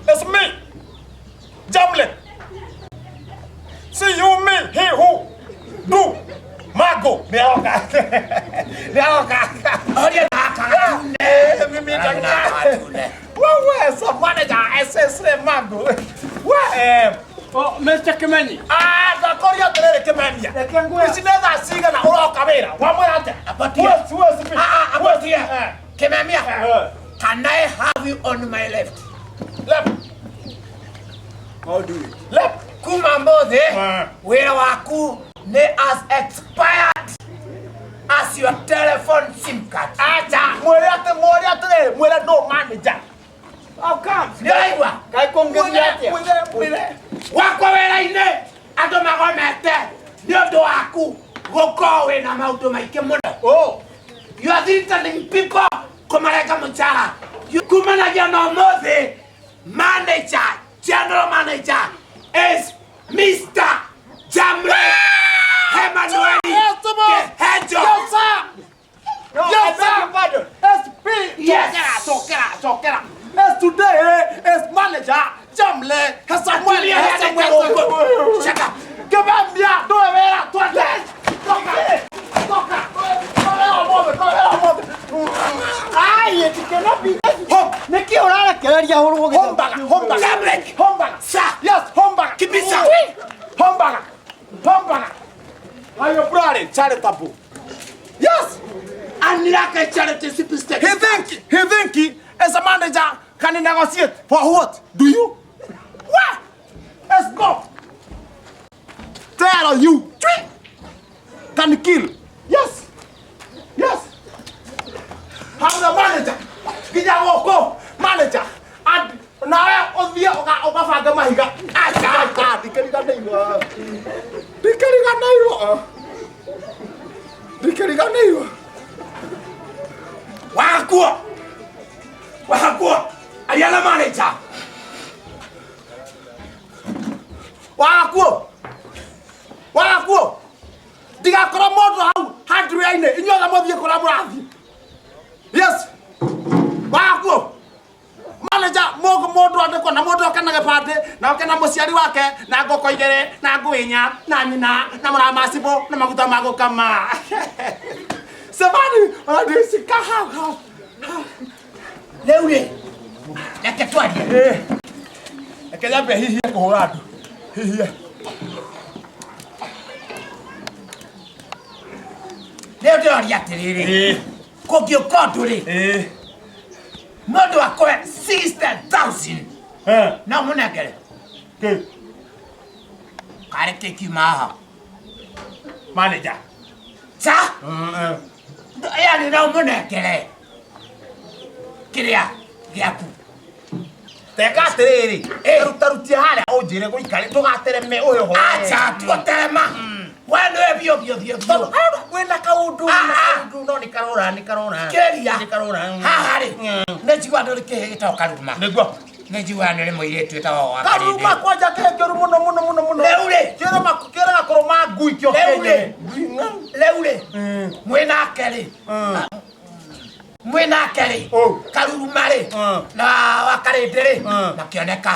It's me! Jamlin! See you, me, he who, do, Mago! Nĩaroka! Nĩaroka! Oria naka gatune. Eh, mimi Naka gatune. Wewe, so manager, SS Mago. We, eh, Oh, Mr. Kimenyi. ah, ndakoria atĩrĩrĩ Kĩmenia. Reke ngwĩre. Ici nĩ thaa cigana ũroka wĩra? Wamwĩra atĩa? Abatie. Huwezi, huwezi. Ah, ah, abatie. Eh. Kimemia. Eh. Can I have you on my left? Left, I'll do it. left. Kuma mbothi, Eh. wĩra waku nĩ as expired as your telephone SIM card. Acha, mwĩre atĩ mwĩre atĩrĩrĩ, mwĩre no manager. How come? Nĩ ũraigua? Kaĩ kũngĩthiĩ atĩa? Mwĩre, mwĩre. Wakwa wĩra-inĩ andũ magomete nĩ ũndũ waku gũkorwo wĩna maũndũ maingĩ mũno. Oh, You are threatening people kũmarenga mũcara. Kumanagia na ũmũthĩ, manager, general manager is Mr. Jamle Emmanuel Yes, boss. Kehejo. Yes, sir. No, Yes, I beg sir. your pardon. SP. Yes. Chokera, chokera, chokera. As today is manager Jamle Samuel. Atumia Samuel. yake Shut up. Kibambia, doe wera, twende. Toka. Toka. Toka ũmũthĩ, toka ũmũthĩ. Ai, it cannot be. Home. Nĩkĩ ũrarekereria hũrwo gĩthomo? Hombaga, hombaga. Jamle. Hombaga. Sir. Yes, hombaga. Kibisa. Hombaga. Hombaga. Ayo brother, charitable. Yes. Anilaka charity superstar. He think as a manager can negotiate for what? Do you? What? Let's go. Tell you. Three. Can kill. Yes. Yes. I'm the manager. Ginya gũkũ manager. And nawe ũthiĩ ũgabanga mahiga. Acha, acha, ndikĩriganĩirwo. Ndikĩriganĩirwo. Ndikĩriganĩirwo. Wakuo. Wakuo. Ariana manager. Wakuo. Wakuo. Ndigakorwo mũndũ hau hardware-inĩ inyuothe mũthiĩ kũrĩa mũrathiĩ. Yes. Wakuo. Manager. Manager mundu andikwo na mundu oke na gibandi na oke na muciari wake na ngoko igere na ngũ inya na nyina na mũramacibũ na maguta ma gũkama. Samani ũrandĩcika hau hau. Rĩu rĩ, reke twarie. Reke nyambe hihie kũhũra andũ. Hihie. Rĩu ndĩroria atĩrĩrĩ, kũngĩũka ũndũ rĩ, mũndũ akũhe 60,000 no mũnengere karĩ kĩ kiuma haha? Manager. Ca yani no mũnengere kĩrĩa gĩaku. Teka atĩrĩrĩ, rutarutia harĩa ũnjĩre gũikare ndũgatereme ũyũ ho. Acha tuoterema we nĩwe biũ biũ biũ biũ. Wĩna kaũndũ Ah, na ah. kaũndũ no nĩ karora nĩ karora. Kĩria. Nĩ karora. Haha rĩ, nĩ njigua ndũrĩ kĩhĩ gĩtagwo Karuma. Nĩguo. Nĩ njigua nĩ rĩ mũirĩtu wĩtagwo wa Karuma Karĩndĩ. kwanja kĩngĩru mũno mũno mũno mũno. Rĩu rĩ. Kĩrĩ kĩrĩ gakũrũ ma ngui kĩo Rĩu rĩ. kĩenyewe. Rĩu rĩ, mwĩnake rĩ, mwĩnake rĩ, Oh. Karuruma rĩ, na Wakarĩndĩ rĩ, makĩoneka.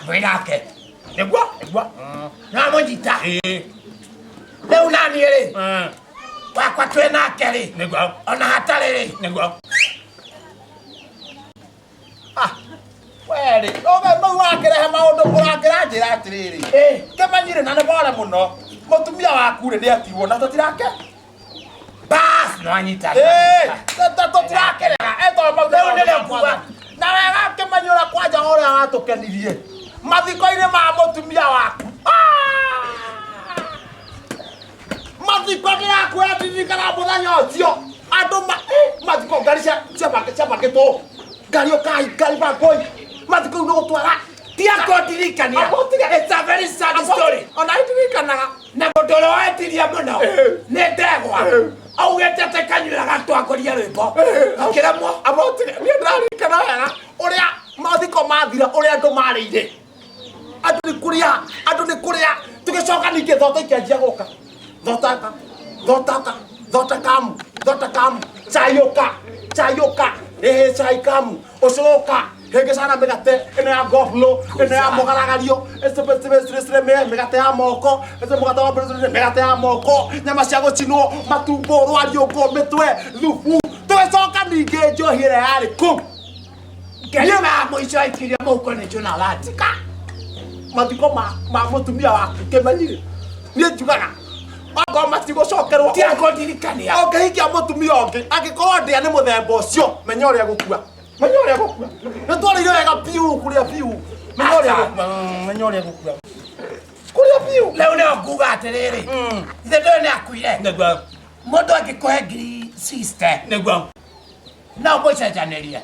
Mwĩnake. Nĩguo nĩguo. Namũnyita. Rĩu naniĩ rĩ, wakwa twĩnake rĩ, Nĩguo. ona hatarĩ rĩ. Nĩguo. Ah, werĩ, oge mau wakĩrehe maũndũ ũrakĩranjĩra atĩrĩrĩ. Kĩmenyire na nĩ bore mũno. Mũtumia waku rĩ nĩ atigwo na tũtirake. Bas, nĩwanyita. Tũtirakĩrega etoo mau Rĩu nĩrĩo nguga. Na wega kĩmenyi ũrĩa kwanja ũrĩa watũkenirie mathiko-inĩ ma mũtumia waku. Mathiko ndĩrakwĩra ndirikana mũthenya ũcio andũ mathiko ngari ciambakĩtwo ngari ũkai ngari bangũi mathiko rĩu nĩ gũtwara. Tia kũndirikania. Abo, tiga. It's a very sad story. Ona ndirikanaga. Na mũndũ ũrĩa wetirie mũno nĩ ndegwa augĩte atĩ kanyuĩra gatwangoria rwĩmbo akĩremwo. Abo, tiga, niĩ ndĩraririkana wega ũrĩa mathiko mathira ũrĩa andũ marĩire. Andũ nĩ kũrĩa, andũ nĩ kũrĩa. Tũgĩcoka ningĩ thota ikĩanjia gũka. Thotaka, thotaka, thota kamu, thota kamu, cai ũka, cai ũka, ĩhĩ cai kamu, ũcũrũ ũka, hĩngĩcana mĩgate ĩno ya goflo, ĩno ya mũgaragario, ĩcĩrĩ mĩgate ya moko, ĩcĩ mũgate wa mĩgate ya moko, nyama cia gũcinwo, matumbo, rwariũngũ, mĩtwe, thubu. Tũgĩcoka ningĩ njohi ĩrĩa yarĩ kũu. Ngerima ya mũico aikirie mũhuko nĩ Jona Latika. Mathiko ma mũtumia waku kĩmenyire niĩ njugaga okorwo matigũcokerwo Tia kũndirikania. Ũngĩhikia mũtumia ũngĩ angĩkorwo ndĩa nĩ mũthemba ũcio menya ũrĩa gũkua, menya ũrĩa gũkua. Nĩ twarĩire wega biũ kũrĩa biũ, menya ũrĩa gũkua, menya ũrĩa gũkua kũrĩa biũ. Rĩu nĩo nguga atĩrĩrĩ, ithe ndũyũ nĩ akuire. Nĩguo. Mũndũ angĩkũhe ngiri 60 Nĩguo. No ũmũcenjanĩrie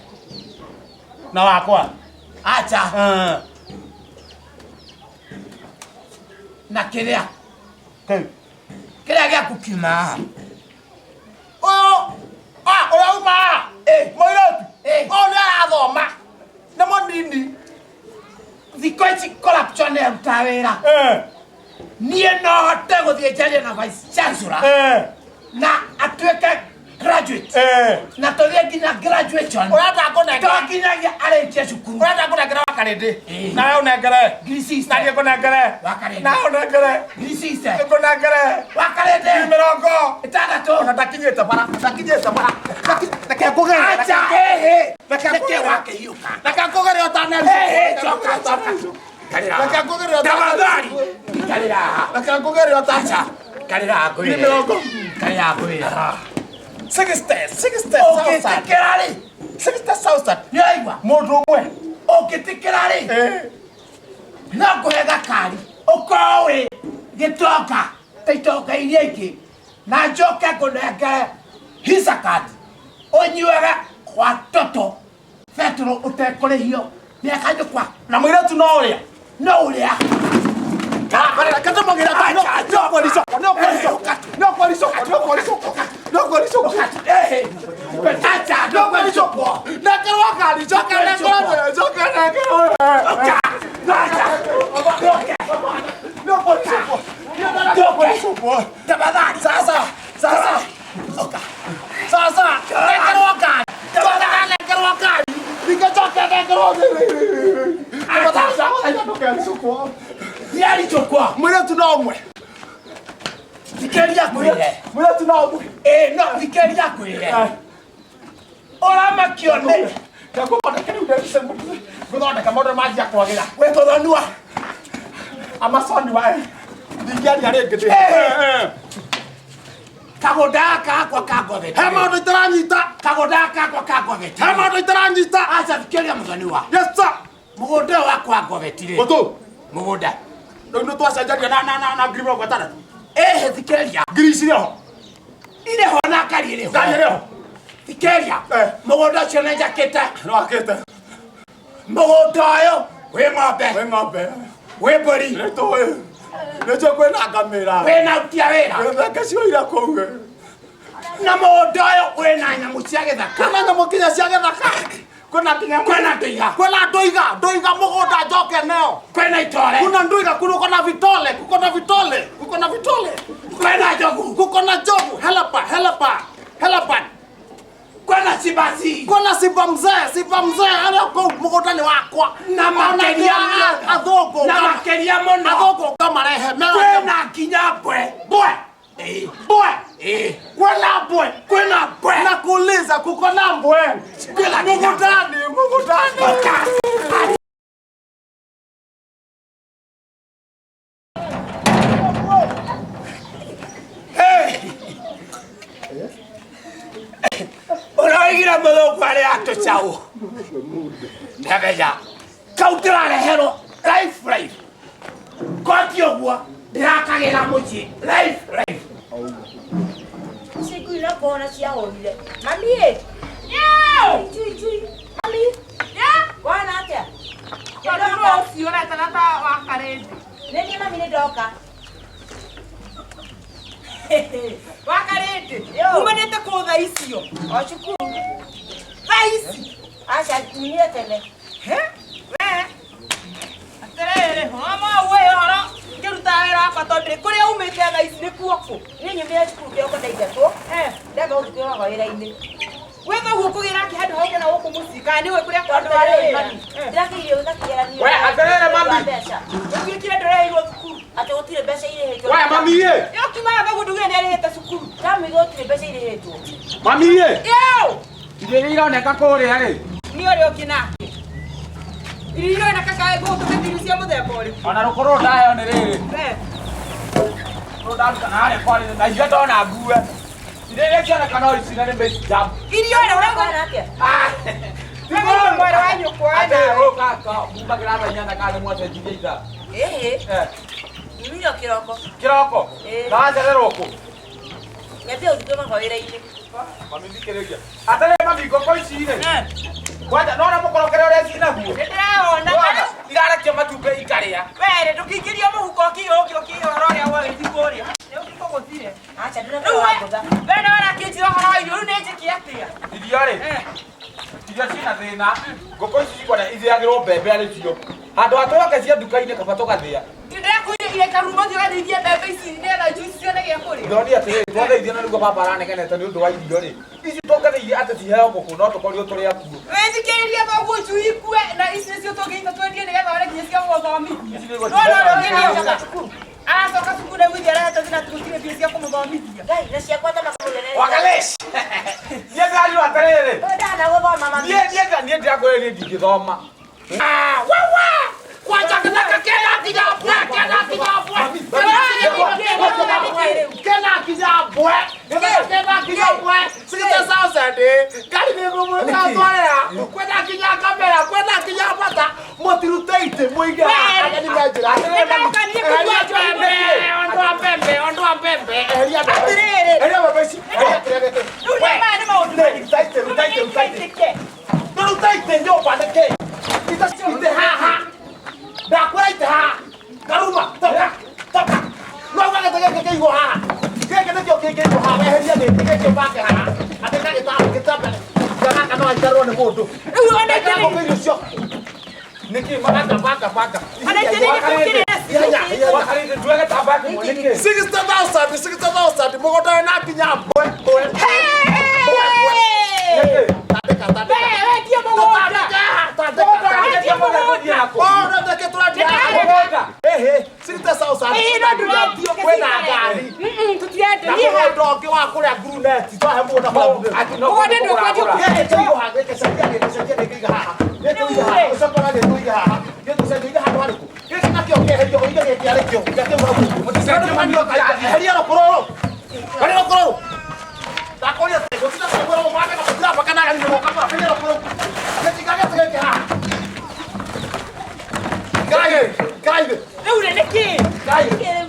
na wakwa? Acha. Na kĩrĩa kĩrĩa gĩaku kiuma haha. Ũyũ ũrĩa uma haha mũirĩtu ũyũ nĩ arathoma nĩ mũnini. Thikũ ici corruption ĩrutaga wĩra. Niĩ no hote gũthiĩ njarie na vice chancellor na atuĩke graduate na tũthiĩ nginya graduation. Ũrenda ngũnengere? To nginyagia arĩkie cukuru. Ũrenda ngũnengere Wakarĩndĩ? Nawe ũnengere. Ngiri 60. Na niĩ ngũnengere. Wakarĩndĩ. Nawe ũnengere. Ngiri 60. Ngũnengere. Wakarĩndĩ. Ngiri mĩrongo ĩtandatũ. Ona ndakinyĩte bara, ndakinyĩte bara. Reke ngũgere. Acha, hĩhĩ. Reke Nĩkĩ ngũgere. wakĩhiũka? Reke ngũgere ũtaneri. Hĩhĩ, coka, coka. Ikarĩra haha. Reke ngũgere ũtaneri. Tafadhali, ikarĩra haha. Reke ngũgere ũtaneri. Acha, ikarĩra haha ngwĩre. Ngiri mĩrongo. Ikarĩra haha ngwĩre. 60, 60,000. Ũngĩtĩkĩra rĩ? 60,000. Nĩ ũraigua? Mũndũ ũmwe. Ũngĩtĩkĩra rĩ? No ngũhe gakari ũkorwo wĩ gĩtonga ta itonga iria ingĩ na njoke ngũnengere Visa card ũnyuage kwa toto betũrũ ũtekũrĩhio mĩaka nyũkwa. Na mũirĩtu no ũrĩa? No ũrĩa. Sasa, Thikĩrĩria ngwĩre. Ũramakio nĩ Ngũthondeke rĩu ngũthondeka maũndũ manjia kwagĩra. wĩ tũthonua. Amazon wa ndingĩaria rĩngĩ ndĩ. Kagũnda gaka gakwa ka ngotheti. He maũndũ itaranyita. Kagũnda gaka gakwa ka ngotheti. He maũndũ itaranyita. Aca thikĩrĩria mũthoniwa. Yes sir. Mũgũnda ũyũ wakwa wa ngotheti rĩ. Gũtũ. Mũgũnda. Rĩu nĩ twacenjania na 60,000. Ĩhĩ thikĩrĩria. Ngiri ici irĩ ho. Irĩ ho na ngari ĩrĩ ho. Ngari ĩrĩ ho. Thikĩrĩria. Mũgũnda ũcio nĩ njakĩte. Nĩ wakĩte. Mũgũnda ũyũ wĩ ng'ombe. Wĩ ng'ombe. Wĩ mbũri. Nĩ tũĩ. Nĩ njũĩ kwĩna ngamĩra. Wĩna aruti a wĩra. Wĩ thenge cioire kũu. Na mũgũnda ũyũ wĩna nyamũ cia gĩthaka. Kwĩna nyamũ nginya cia gĩthaka. Kwĩna nginya Kwĩna ndũiga. Kwĩna ndũiga. Ndũiga mũgũnda njoke neo. Kwĩna itore. Kuna ndwiga, kuko na vitole, kuko na vitole, kuko na vitole. Kwĩna njogu. Kuko na njogu, helapa, helapa, helapa. Kwĩna cimbaci. Kwĩna simba mzee, simba mzee arĩa kũu mũgũnda-inĩ wakwa. Na makĩria Ona athũngũ. Na makĩria mũno. Athũngũ ngamarehe. Kwĩna nginya mbwe. Mbwe. Mbwe. Kwĩna mbwe. Kwĩna mbwe. Nakuuliza kuko na mbwe. Kwĩna nginya mbwe. Mũgũnda-inĩ, mũgũnda-inĩ. Ũroigire mũthũngũ arĩa atũcaũ. Ndamenya. Kau ndĩrareherwo life life. Koti ũguo ndĩrakagĩra mũciĩ life life. Ici ngui no kũhona ciahũnire. Mami ĩ. Chui chui. Mami. Wana atĩa? Tondũ ũcio ũretana ta wa karĩndĩ. Nĩ niĩ mami nĩ ndoka. Wa karĩndĩ. Yo. Umanĩte kũ thaa icio? O cukuru. Thaa ici? Aca nyumire tene. He? We. Atĩrĩrĩ, ũhoro ũyũ ũhoro ngĩruta wĩra wakwa tondũ rĩ, kũrĩa umĩte thaa ici nĩkuo kũ? Niĩ nyumire cukuru kĩroko ndaingatwo. Ndamba gũthiĩ kwĩhoka wĩra-inĩ. Wĩ thoguo ũkũgĩra kĩ handũ hau kana gũkũ mũciĩ kana nĩwe kũrĩa Tondũ kũrutaga wa rĩrĩ wĩra? mami. Ndĩrakĩirio gwĩka kĩgeranio. We, atĩrĩrĩ, mami. Mbeca. Ũtuĩkire ndũreirwo thukuru. Atĩ gũtirĩ mbeca irĩhĩtwo. We, mami ĩ. Ĩyo kiumaga thoguo ndugire nĩarĩhĩte cukuru. Ndamũiga gũtirĩ mbeca irĩhĩtwo. Mami ĩ. Yo! Irio iria ironeka kũrĩa rĩ. Nĩ ũrĩa ũngĩ nake. Irio ironeka kaĩ ngũgũtũmĩte irio cia mũthemba ũrĩkũ? Ona rũkũrũ ndaheo nĩ rĩrĩ. We. Rũkũrũ ndaruta na harĩa kwarĩ na iria ndona ngue. Irio iria cioneka no ici na nĩ maize jam. Irio ĩrĩa ũrauga Wana atĩa? Wewe mwarĩ wa nyũkwa Atĩ nawe. ũka mumagĩra thaa inyanya kana nĩ mwacenjirie ithaa. Ĩhĩ. Nyumire o kĩroko. Kĩroko? Ĩĩ. Na wacererwo kũ? Nyambia gũthiĩ kwĩhoka wĩra-inĩ. Mami thikĩrĩria. Atĩrĩrĩ mami ngũkũ ici rĩ. Kwanja nona mũkorokere ũrĩa cinaguo. Nĩndĩrawona. Nĩwona? Irarekia matumbĩ ikarĩa. Were ndũkĩingĩria mũhuko ũkĩũke ũkĩiga ũhoro ũrĩa wagĩthiĩ kũrĩa. Nĩ ũkũgũthire. Aca Rĩu ndĩrenda we wangũtha. we nĩwe ũrakĩnjĩra ũhoro wa irio rĩu nĩ njĩke atĩa? Irio rĩ. Irio ciĩna thĩna. Ngũkũ ici cikwenda ithĩagĩrwo mbembe arĩ cio. Handũ ha tũroke cia nduka-inĩ kaba tũgathĩa. Ndĩrakwĩrire ire karuma ũthiĩ ũgathĩithie mbembe ici nĩgetha juice cione gĩa kũrĩa. Ndoni atĩrĩrĩ twathĩithia na nĩguo baba aranegenete nĩ ũndũ wa irio rĩ. Ici tũngĩthĩithia atĩ ciheo ngũkũ no tũkorirwo tũrĩ akuũ. Wĩthikĩrĩrie thoguo njui ikue na ici nĩcio tũngĩnyita twendie nĩgetha one nginya cia gũgũthomithia. Ici nĩguo Nĩwona ũrĩa ciheagwo. ũngĩnioka? Aracoka cukuru na gwithia arehetwo thĩna atĩ gũtirĩ mbia cia kũmũthomithia. Ngai na ciakwa ta makũrĩa. Wakalish! Niĩ ndĩrarirwo atĩrĩrĩ. Ndana gũthoma mami. Niĩ niĩ niĩ ndĩrakwĩrire niĩ ndingĩthoma. Wewe! Kwanja kĩthaka kena nginya mbwe, kena nginya mbwe. Kena nginya mbwe. Gĩthaka kena nginya mbwe. 60,000 ĩ. Ngari nĩ ngũmũtwarĩra. Kwĩna nginya kamera, kwĩna nginya bata. Mũtirute itĩ mũige haha ageni me njĩra. Nĩndokanie kũnyua njohi Eheria mbembe, ondoa mbembe, ondoa mbembe. Eheria mbembe. Atĩrĩrĩ. Eheria mbembe ici. Eheria kĩrĩa gĩkĩ. Rĩu nĩ maya nĩ maũndũ Ruta itĩ, ruta itĩ, ruta itĩ. Itĩke. Ruta itĩ nyũmba nĩkĩ? Itĩ haha. Ndakwĩra itĩ haha. Karuma, toka, toka. No uga gĩtĩ gĩkĩ kĩigwo haha. Gĩkĩ nĩkĩo kĩngĩigwo haha, weherie gĩkĩ, gĩkĩ ũbange haha. Atĩ gagĩtambo gĩtambe. Gaka no aikarwo nĩ mũndũ. Rĩu ona Ndekera itĩ ngũkũ irio cio. Nĩkĩ banga banga banga. Ona itĩ nĩ gĩkũkĩrĩra Ihenya, ihenya. Wakarĩte tuwe gĩtambaya kĩmwe nĩkĩ? 60,000, 60,000, mũgũnda wĩna nginya mbwe, mbwe. Mbwe, mbwe. Nĩkĩ? Tandĩka, tandĩka. Wendie mũgũnda. Tandĩka, tandĩka, Wendie tandĩka. mũgũnda. Oh, no, ndeke tũrendia haha. Mũgũnda. Ĩhĩ, 60,000. Ĩĩ, no ndũrendio, Kwĩna ngari. Tũtirenda. Na Niĩ mũgũnda ũngĩ wa kũrĩa nguruneti twahe mũndũ. Mũgũnda Mũgũnda ndũkwendio. Rĩu rĩ nĩkĩ?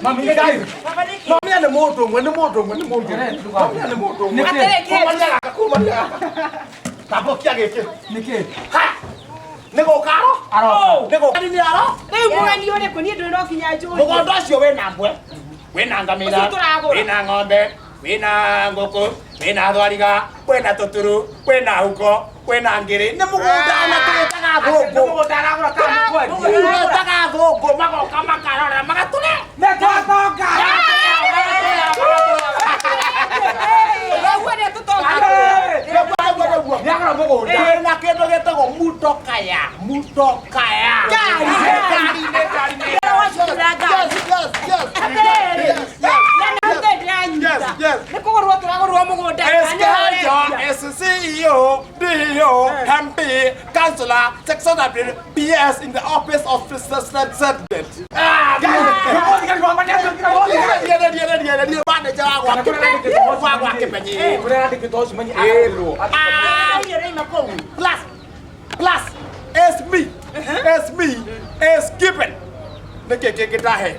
Baba nĩkĩ? Mamia nĩ mũndũ ũmwe nĩ mũndũ ũmwe nĩ mũndũ ũmwe. Mamia nĩ mũndũ ũmwe. Atĩrĩ, kĩĩ? Kũmania gaka kũmania gaka. Tambũkia gĩkĩ. Nĩkĩ? Ha! Nĩ gũka aro? Aroka. Nĩ gũka nĩ aro? Rĩu mũgeni ũrĩkũ niĩ ndũrĩ no kinya njũrie. Mũgũnda ũcio wĩna mbwe, wĩna ngamĩra, Ũcio tũragũra. wĩna ng'ombe, wĩna ngũkũ, wĩna thwariga, wĩna tũturu, wĩna huko, wĩna ngĩrĩ. Nĩ mũgũnda ona tũgĩtaga thũngũ. Mũgũnda aragũra kana nĩ kwendia? Tũgĩtaga thũngũ magoka makarora magatũre. Nĩtwatonga. Ũguo nĩ tũtonga. Nĩagũra mũgũnda. Wĩna kĩndũ gĩtagwo mutokaya, mutokaya. Ngari. Ngari, ngari, ngari. Ngari. Yes, yes, yes. Atĩrĩrĩ, Yes, yes. na nĩ ũtĩ ndĩranyita. Yes, yes. Nĩ kũgũrwo tũragũrwo mũgũnda. SKJ, SCEO, DEO, MP, Councillor, Section W, PS in the office of President. Ah, Kũrĩa arandĩkĩtwo ũcio menye agũrĩrwo. Irio rĩima kũu. Plus, plus, S me, S me, S given. Nĩkĩ kĩngĩ ndahe?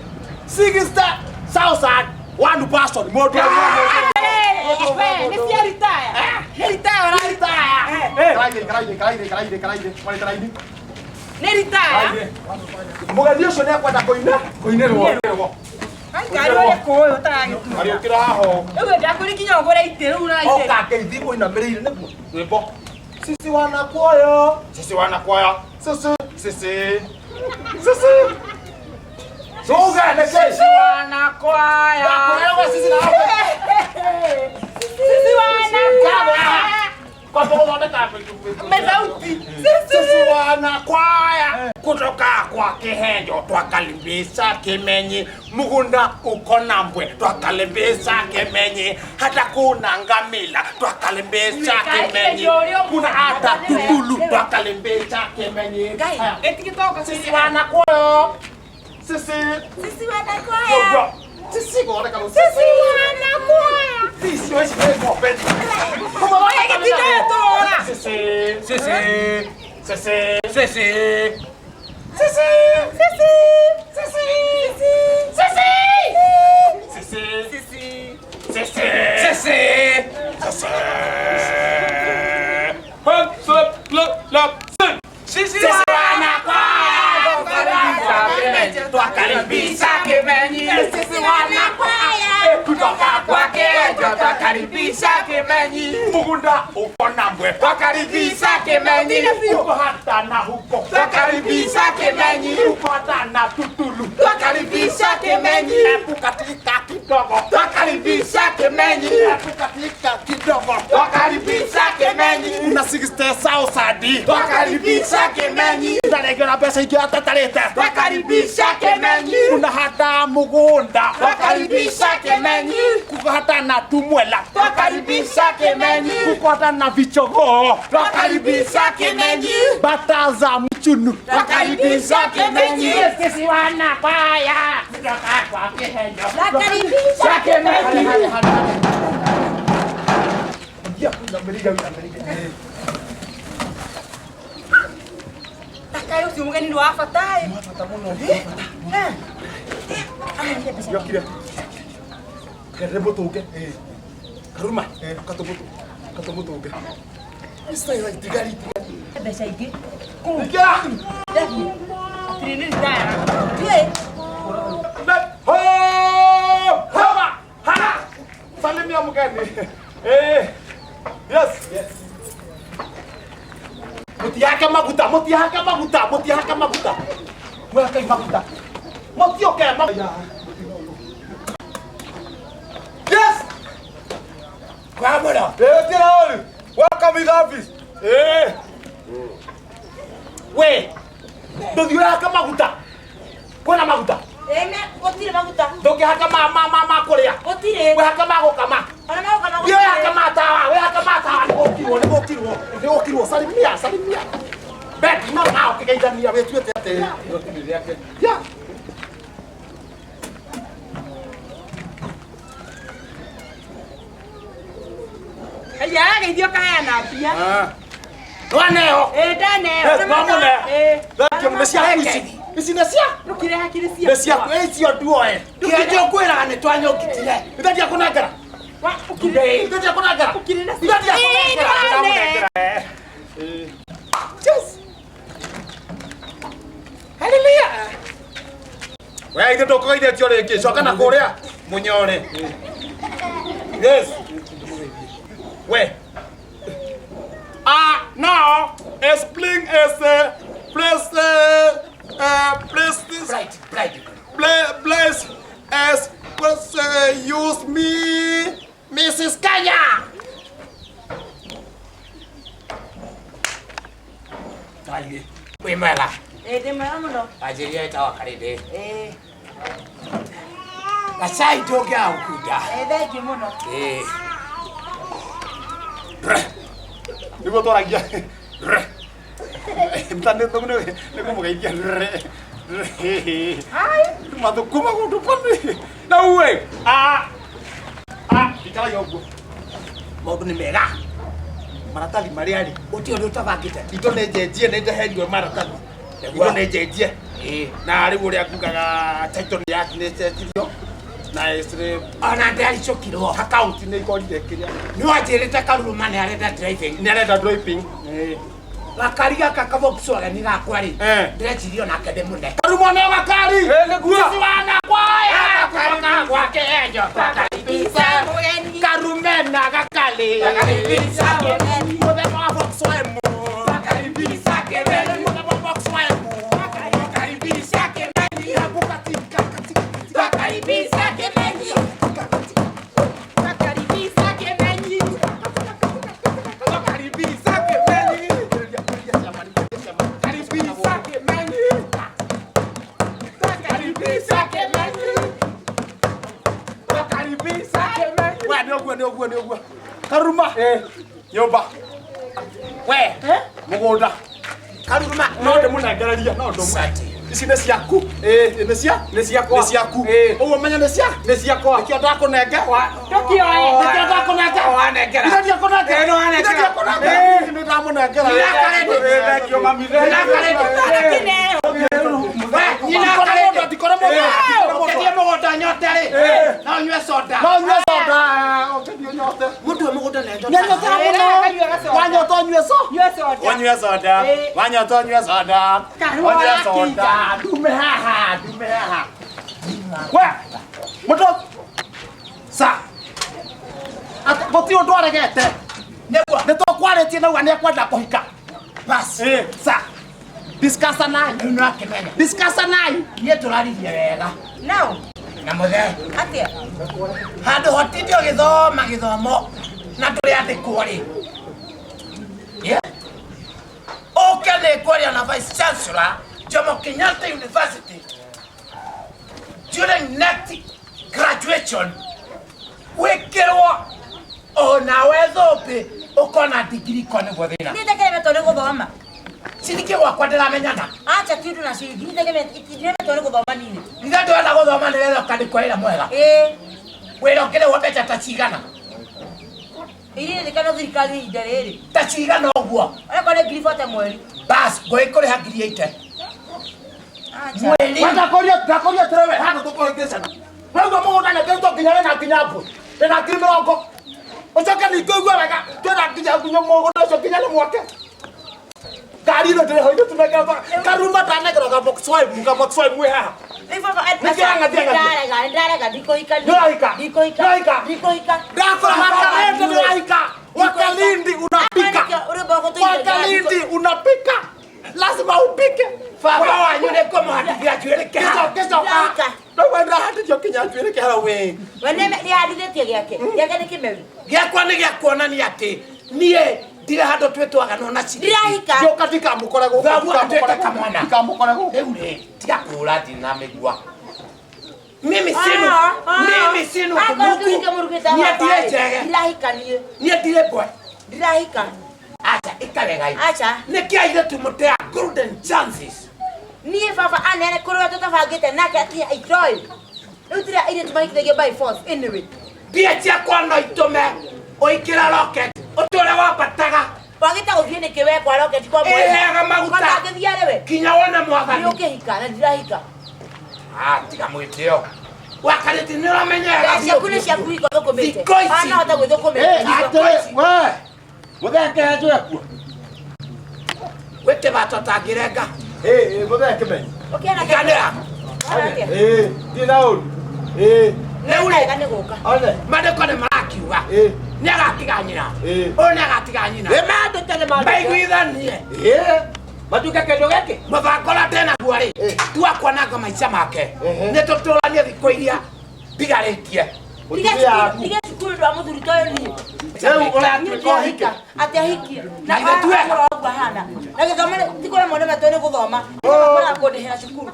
60,000 one person. Mũndũ ũmwe. Atĩrĩrĩ, we, nĩ cia ritaya. Nĩ ritaya ũraritaya. Karaire, karaire, karaire, karaire, karaire, karaire. Nĩ ritaya. Mũgethi ũcio nĩ ekwenda kũina. Kũinĩrwo. Ngari ũrĩkũ ũyũ ũtaragĩtua? Ariũkĩra haha ũũ. Rĩu ndakwĩrĩ kinya ũgũre itĩ rĩu ũraitĩ. Oka ngeithi ũinamĩrĩire nĩguo rwĩmbo. Sisi wanakwaya, sisi wanakwaya, sisi sisi sisi. Tuge nĩkĩ? Sisi wanakwaya. Ndakwĩra sisi na hapo. Sisi wanakwaya. Kwa gũthondeka Methauti. Sisi wanakwaya kutoka kwa Kihenjo twakalimbisha Kimenyi, mugunda uko na mbwe twakalimbisha Kimenyi, hata kuna ngamila twakalimbisha Kimenyi, kuna hata tutulu twakalimbisha Kimenyi. Haya. Ĩtigĩtoka Sisi wanakwaya, sisi Sisi wanakwaya. sisi gũthondeka rũciũ. Sisi wanakwaya. Sisi we sisi ng'ombe. Oya gĩtinda ũyũ tũrora. Sisi Sisi. sisi Sisi. sisi Sisi. sisi Sisi. sisi Sisi. sisi Sisi. sisi. Hop, slip, lip, lop, sip. Sisi Sisi wanakwaya Twakaribisha Kimenyi. Sisi wanakwaya Kutoka kwa Kihenjo twakaribisha Kimenyi. mugunda uko na mbwe Twakaribisha Kimenyi. uko hata na huko Twakaribisha Kimenyi. uko hata na tutulu Twakaribisha Kimenyi. Hebu katika kidogo Twakaribisha Kimenyi. Hebu katika kidogo Twakaribisha Kimenyi. una 60,000 Twakaribisha Kimenyi. ndarengera mbeca ingĩ atatarĩte Twakaribisha Kimenyi. kuna hata mũgũnda Twakaribisha Kimenyi. kuko hata na tumwela Twakaribisha Kimenyi. kuko hata na vichogoo Twakaribisha Kimenyi. bata za mchunu Twakaribisha Kimenyi. Sisi wanakwaya kutoka kwa Kihenjo Twakaribisha Kimenyi. Takaĩ ũcio mũgeni nĩ wa bata ĩ. Yokire. Kere mũtũnge. Karuma. Katũmũtũnge. Tigari, tigari. Mbeca ingĩ. Ingĩra. Ndathiĩ. Atĩrĩ nĩ ritaya. Ndiũĩ. Ho! Hama! Ha! Salimia mgeni. Eh. Yes. Yes. Mũtihake maguta, mũtihake maguta, mũtihake maguta. Mwehake maguta. Mũtioke maguta. Yes! Kwamũra. Tiraoli. Welcome in the office. Eh. We. Ndũthiĩ ũrahaka maguta. Kwĩna maguta. Ĩme, gũtirĩ maguta. Ndũngĩhaka ma ma ma ma kũrĩa. Gũtirĩ. Wehaka ma gũkama. Ona magoka Ndio yakamatawa, we yakamatawa nĩgũkirwo, nĩgũkirwo, nĩgũkirwo. Salimia, salimia. Bet, no nao kĩgeithania wĩtuĩte atĩ. Yeah. Aya arageithio kaheana mbia. Nwaneo. Ĩ ndaneo. Yes, nwamũne. Ĩ. Thank you, nĩ ciaku ici. Ici nĩ cia? Ndũkire hakiri Nĩ ciaku, icio nduoe. Kĩrĩa njũkwĩraga nĩ twanyũkitire. Ithatia kũnengera. Wa ũkire. Ithatia kũnengera. Ũkire na Ithatia kũnengera. Ĩ, Ndamũnengera. Yes. Hallelujah. We ithe ndũkũgeithĩtio rĩngĩ, coka na kũrĩa mũnyore. Yes. We. Now explain as place place this Bright, bright. place as place use me Mrs. Kenya. Twarie. Wĩ mwega. Ĩ ndĩ mwega mũno. Wanjĩrire wĩtagwo Karĩndĩ. Ĩ. Gacai ndũngĩaga gũkunda. Ĩ thengiũ mũno. Ĩ. Nĩguo twaragia. Nĩkũmũgeithia. Mathũkũma gũndũ pani. Na uwe. Ah. Ah, ikaragia ũguo. Maũndũ nĩ mega. Maratathi marĩa rĩ. Gũtirĩ ũndũ ũtabangĩte. Indo nĩ njenjie nĩ ndeherirwo maratathi. Indo nĩ njenjie. Ĩ. Na rĩu ũrĩa ngugaga title nĩ yaku nĩ ĩcenjirio. Na ĩcirĩ Ona ndericũkirwo. account nĩ ikorire kĩrĩa. Nĩ wanjĩrĩte Karuruma nĩ arenda driving. Nĩ arenda driving. Gakari gaka ka Volkswagen gakwa rĩ. Eh. Ndĩreciria onake ndĩmũne. Karuma nĩ gakari. Nĩguo. Sisi wanakwaya. Kutoka kwake enjo. Karibisha mũgeni. Karume na gakali. Karibisha mũgeni. Mũthemba wa Volkswagen. Karibisha kĩmeni. Mũthemba wa Volkswagen. Karibisha kĩmeni. Katika katika. Karibisha kĩmeni. Karibisha kĩmeni. Karibisha kĩmeni. Karibisha kĩmeni. Karibisha kĩmeni. Karibisha kĩmeni. We nĩ ũguo nĩ ũguo nĩ ũguo. Karuma. Nyũmba. We. Mũgũnda. Karuruma. No ndĩmũnengererie, no ndũmũ. Ici nĩ ciaku. Nĩ cia? Nĩ ciakwa. Nĩ ciaku. Ũguo menya nĩ cia? Nĩ ciakwa. Nĩkĩo ndakũnenga. Ndũkĩoe. Nĩkĩo ndakũnenga. Wanengera. Ithe ndiakũnengera. Ĩ, nĩ wanengera. Ithe ndiakũnengera. Ĩ. Nĩ ndamũnengera. Thank you, mami. Ndũkĩneo. Nyina Ndikore Karĩndĩ. mũndũ, ndikore mũndũ, ndikore mũndũ. Ũkĩthiĩ mũgũnda nyote rĩ. No ũnyue soda. No ũnyue soda, ũkĩthiĩ ũnyote. Mũndũ we mũgũnda nĩ Nĩ anyotaga mũno. Akanyua gacoda. Wanyota ũnyue so. Nyue soda. Ũnyue soda. Ĩ. Wanyota ũnyue soda. Karua Ũnyue wakinja. soda. Ndume haha, ndume haha. We, mũndũ. Sa. Ate gũtirĩ ũndũ aregete. Nĩguo. Nĩ tũkwarĩtie nauga nĩ ekwenda kũhika. Bas. Sa. Discuss nayo. Rĩu nĩ wakĩmenya. Discuss nayo. Niĩ tũraririe wega. Now, Na mũthee. atĩa? Handũ hotinde ũgĩthoma gĩthomo na ndũrĩandĩkwo rĩ. Yeah. Ũke nĩ kwaria na Vice Chancellor Jomo Kenyatta University during next graduation wĩkĩrwo onawe thũmbĩ ũkona digiri ko nĩguo thĩna. Niĩ ndekeremetwo nĩ gũthoma. Ciringi gwakwa ndĩramenyana. Acha ti ũndũ na ciringi. Niĩ ndekeremetwo nĩ gũthoma niĩ. Ithe ndĩrenda gũthoma nĩgetha ũkandĩkwo wĩra mwega. Ĩ. Wĩra ũkĩrĩhwo mbeca ta cigana? Iria nĩkano thirikari ihinda rĩrĩ. Ta cigana ũguo? Onakorwo nĩ 40,000 mweri. Bas, ngũgĩkũrĩha 80,000. Acha. Mweri. Ndakũria atĩrĩ we, handũ tũkũhĩngĩcana. Waigua mũgũnda nĩ kĩrutwo nginya wĩna nginya mbũri. Ndĩna 20,000. Ũcoke ningĩ ũigue wega, twĩna nginya mũgũnda ũcio nginya nĩ mwake. Ngari ĩno ndĩrĩ ho, ithuĩ tũnengeragwo. Karuma ndanengerwo ka Volkswagen, ka Volkswagen mwĩ haha. Rĩu baba, Nĩkĩo ang'athia ang'athia. ndarega, ndarega, ndikũhika. Nĩũrahika? Ndikũhika. Nĩũrahika? Ndikũhika. Ndakũra Wakalindi nĩũrahika. Wakalindi unapika. Wakalindi unapika. Lazima upike. Baba wanyu nĩ ngũmũhandithia njuĩrĩ kĩharo. Kesho kesho. Ndahika. Ndauga ndĩrahandithio nginya njuĩrĩ kĩharo we. We nĩhandithĩtie gĩake. Gĩake nĩ kĩmeru. Gĩakwa nĩ gĩa kuonania atĩ niĩ ndirĩ handũ twĩtwaganwo na ciringi. Ndirahika. Gĩũka ndikamũkore gũkũ. Thabu atuĩke kamwana. Ndikamũkore gũkũ. Rĩu rĩ, tiga kũũra ndina mĩgua. Mimi sinu. Mimi sinu. Niĩ ndirĩ njege. Ndirahika niĩ. Niĩ ndirĩ mbwe. Ndirahika. Acha ikarega. Acha. Nĩkĩ airĩtu mũtea golden chances? Niĩ baba anene kũrĩa tũtabangĩte nake akinya itoĩ. Rĩu tira airĩtu mahikithagio by force anyway. Mbia ciakwa no itũme ũingĩre rocket ũtũre wambataga. Wagĩte gũthiĩ nĩkĩ we kwa rocket kwa mweri? Ĩheaga maguta. Kwatangĩthiĩ arĩ we? Kinya wone mwathani. Nĩ ũkĩhika na ndirahika. Ah, tiga mwĩtĩo. Wakarĩti nĩ ũramenyera. Mbeca ciaku nĩ ciaku hiko thũkũmĩte. Thikũ ici. Ana hota gwĩthũkũmĩra. Atĩrĩ, we. Mũthee kĩhenjo ekuo. Wĩte bata ũtangĩrenga. Mũthee Kĩmenyi. Ũkĩona Iganĩra. Ndirĩ na ũru. Rĩu rĩ, nĩ gũka. maandĩko nĩ marakiuga nĩ agatiga nyina. Ũyũ nĩ agatiga nyina. Ĩ maandĩke nĩ maandĩke. Maiguithanie. Matuĩke kĩndũ gĩkĩ. Mũbango ũrĩa ndĩnaguo rĩ, ti wa kwananga maica make. Nĩ tũtũranie thikũ iria ndigarĩtie. Tiga cukuru ndwa mũthuri ta ũyũ niĩ. Rĩu ũratuĩka ũhike. Atĩ ahikie. Na ithe ti wega. Ũguo ahana. Na gĩthomo ti kũremwo nĩ matũ nĩ gũthoma. Kũrĩa kũndĩhĩra cukuru.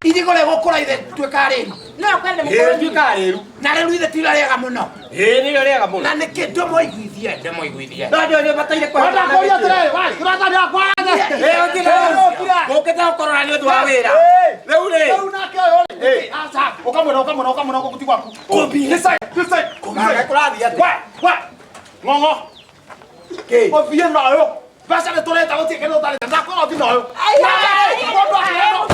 Irigũ rĩgũkũra ithe tuĩka rĩru. No akwende mũkũrũ. Tuĩkaga rĩru. Na rĩru ithe ti rĩega mũno. Nĩrĩo rĩega mũno. Na nĩkĩ ndĩmũiguithie ndĩmũiguithie. No ndio nĩ bataire kũhe. Ndakũria atĩrĩrĩ, wai, tũratania kwanja. Ũkĩte gũkorora nĩ ũndũ wa wĩra. Rĩu rĩ. Rĩu nake ũyũ rĩ. Aca, ũkamwĩra ũkamwĩra ũkamwĩra gũkũ ti gwaku. Kũmbi. This side, this side. Nake kũrathiĩ atĩa? We, we. Ng'ong'o. Kĩ? Ũthiĩ nayo. Mbeca nĩ tũreta gũtirĩ kĩndũ ũtarĩte. Ndakwĩra ũthiĩ nayo. Mũndũ akĩheo,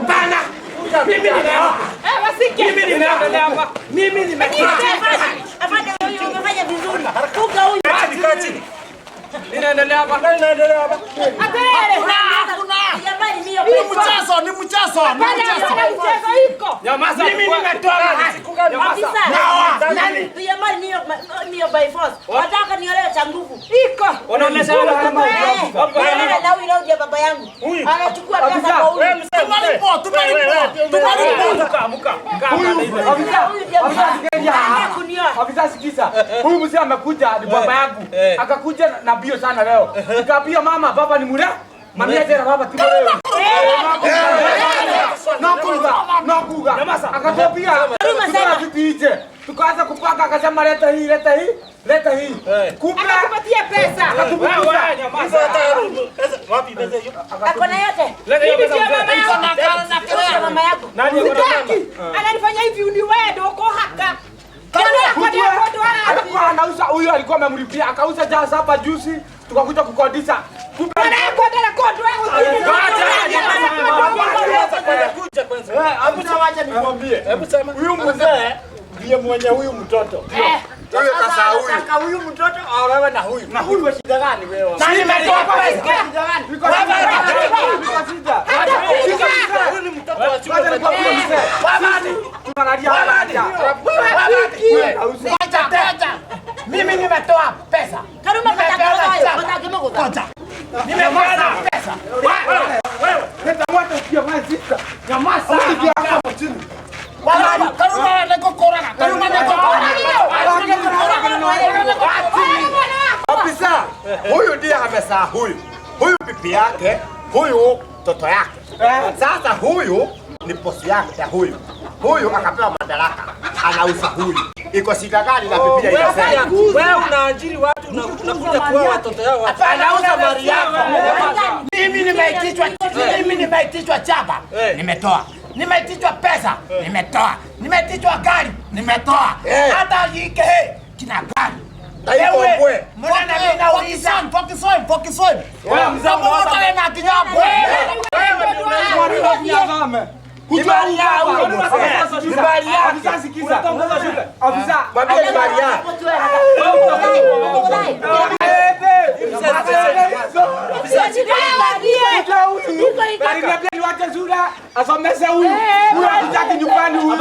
Bana. Mimi nimeoa. Mimi nimeoa. Afande huyu umefanya vizuri. Fuka huyu. Jamani mimi Ni mchezo, ni mchezo, ni mchezo. Mimi nimetoa mahari. Afisa. Naoa. Nani? Jamani niyo by force. Wataka niolewe cha nguvu. Iko. Na huyu ndio baba yangu. Anachukua pesa kwa huyu. Tumalipo, tumalipo, tumalipo. Huyu ndio baba. Kunioa. Afisa sikiza. Huyu mzee amekuja ni baba yangu. Akakuja na mbio sana leo. Nikaambia mama baba ni mure. Mami tena baba tiko leo. Nakuga, nakuga. Akatwambia sema. viti nje. Tukaanza kupaka akasema leta hii, leta hii, leta hii. Kumbe Akakupatia pesa. akatubukiza. Ako na yote. Mimi ndio mama yako. Huyu mama yako. Sitaki. Ananifanya hivi ni wewe ndio uko haka. Alikuwa anauza huyu alikuwa amemlipia akauza jaa saba juzi tukakuja kukodisha. Kumbe Hebu wacha nikwambie. Huyu mzee ndiye mwenye huyu mtoto. Huyu kasa huyu. Sasa huyu mtoto aolewe na huyu. Na huyu shida gani wewe? Na nimetoa pesa. Iko shida. Wacha nikwambie mzee. Tunalalia Ngoja, ngoja. Mimi nimetoa pesa. Karuma Nimepeana kataka chama. wataka Nimepeana pesa. Nyamaza. Karuma nĩngũkũraga, Karuma nĩngũkũraga. Afisa, huyu ndiye amezaa huyu, huyu bibi yake, huyu mtoto yake. Sasa huyu ni bosi yake ya huyu, huyu akapewa madaraka, anauza huyu. Iko shida gani na Biblia inasema? Wewe unaajiri watu unakuja kuoa watoto yao. Anauza mali yako. Mimi nimeitishwa, mimi nimeitishwa chapa. Nimetoa. Nimeitishwa pesa. Nimetoa. Nimeitishwa gari. Nimetoa. Hata ike kina gari. Wewe, Mbona mimi nauliza? Wewe mzee, wewe na kinyambo. Wewe Ni mali ya huyo mzee. Ni mali yake. Afisa sikiza. Afisa. Mwambie ni mali yake. Aliniambia niwache shule asomeshe huyu. Huyu hatutaki nyumbani huyu.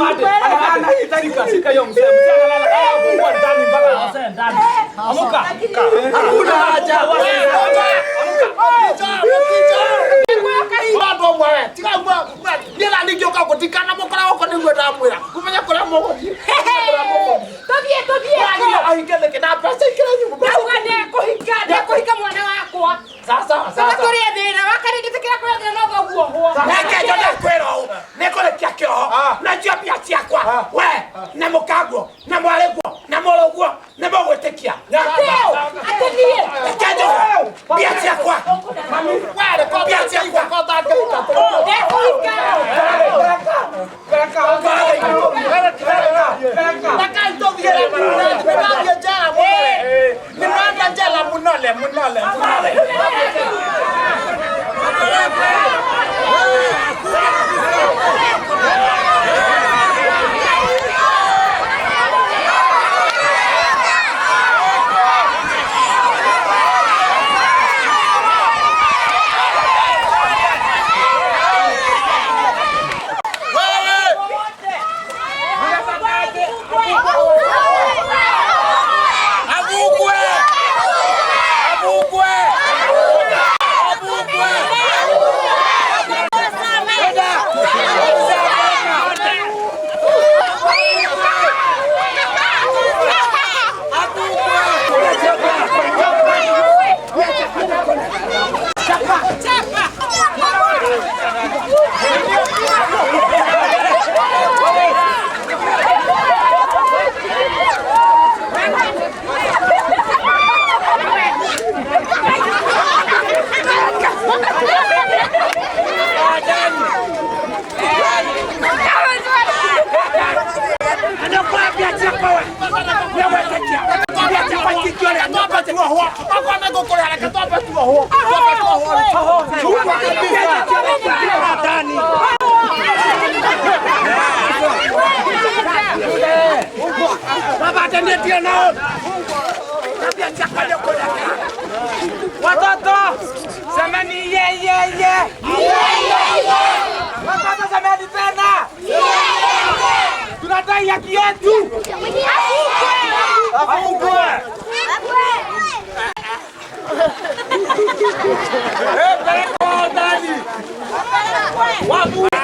Anahitaji kashika hiyo mzee. Mzee analala fungua ndani mpaka mzee ndani. Amuka. Hakuna haja. Bado mwe, tiga mwe, niĩ na ningĩũka gũtikana mũkora gũkũ nĩguo ndamwĩra. Kũmenya kũrĩa mũgũthiĩ. Tũthiĩ tũthiĩ. Ahike nĩkĩ na mbeca ikĩra nyũmba. Ndauga ndekũhika, ndekũhika mwana wakwa. Sasa Sasa sasa. tũrĩe thĩna, wakarĩ ndĩtĩkĩra kũrĩa thĩna no thoguo ohwo. Reke njone kwĩra ũũ, nĩngũrĩkia kĩoho na njue mbia ciakwa we na mũkanguo na mwarĩguo na mũrũguo nĩ mũgwĩtĩkia. Atĩ niĩ. Reke njohe mbia ciakwa. Mbia ciakwa. Ndekũhika. Avugwe! Avugwe! Avugwe! Nĩũkũrĩa mbia ciakwa we. Nĩũgwĩtĩkia. Mbia ciakwa itingĩũrĩa. Twambe tuohwo. Okorwo nĩ ngũkũrĩa reke twambe tuohwo. Twambe tuohwo. Baba ndio nao. Mbia ciakwa nĩũkũrĩa. Watoto semeni ye ye ye. Watoto semeni tena. Tunadai haki yetu. Afungwe. Eh, peleka ndani. Wafungwe.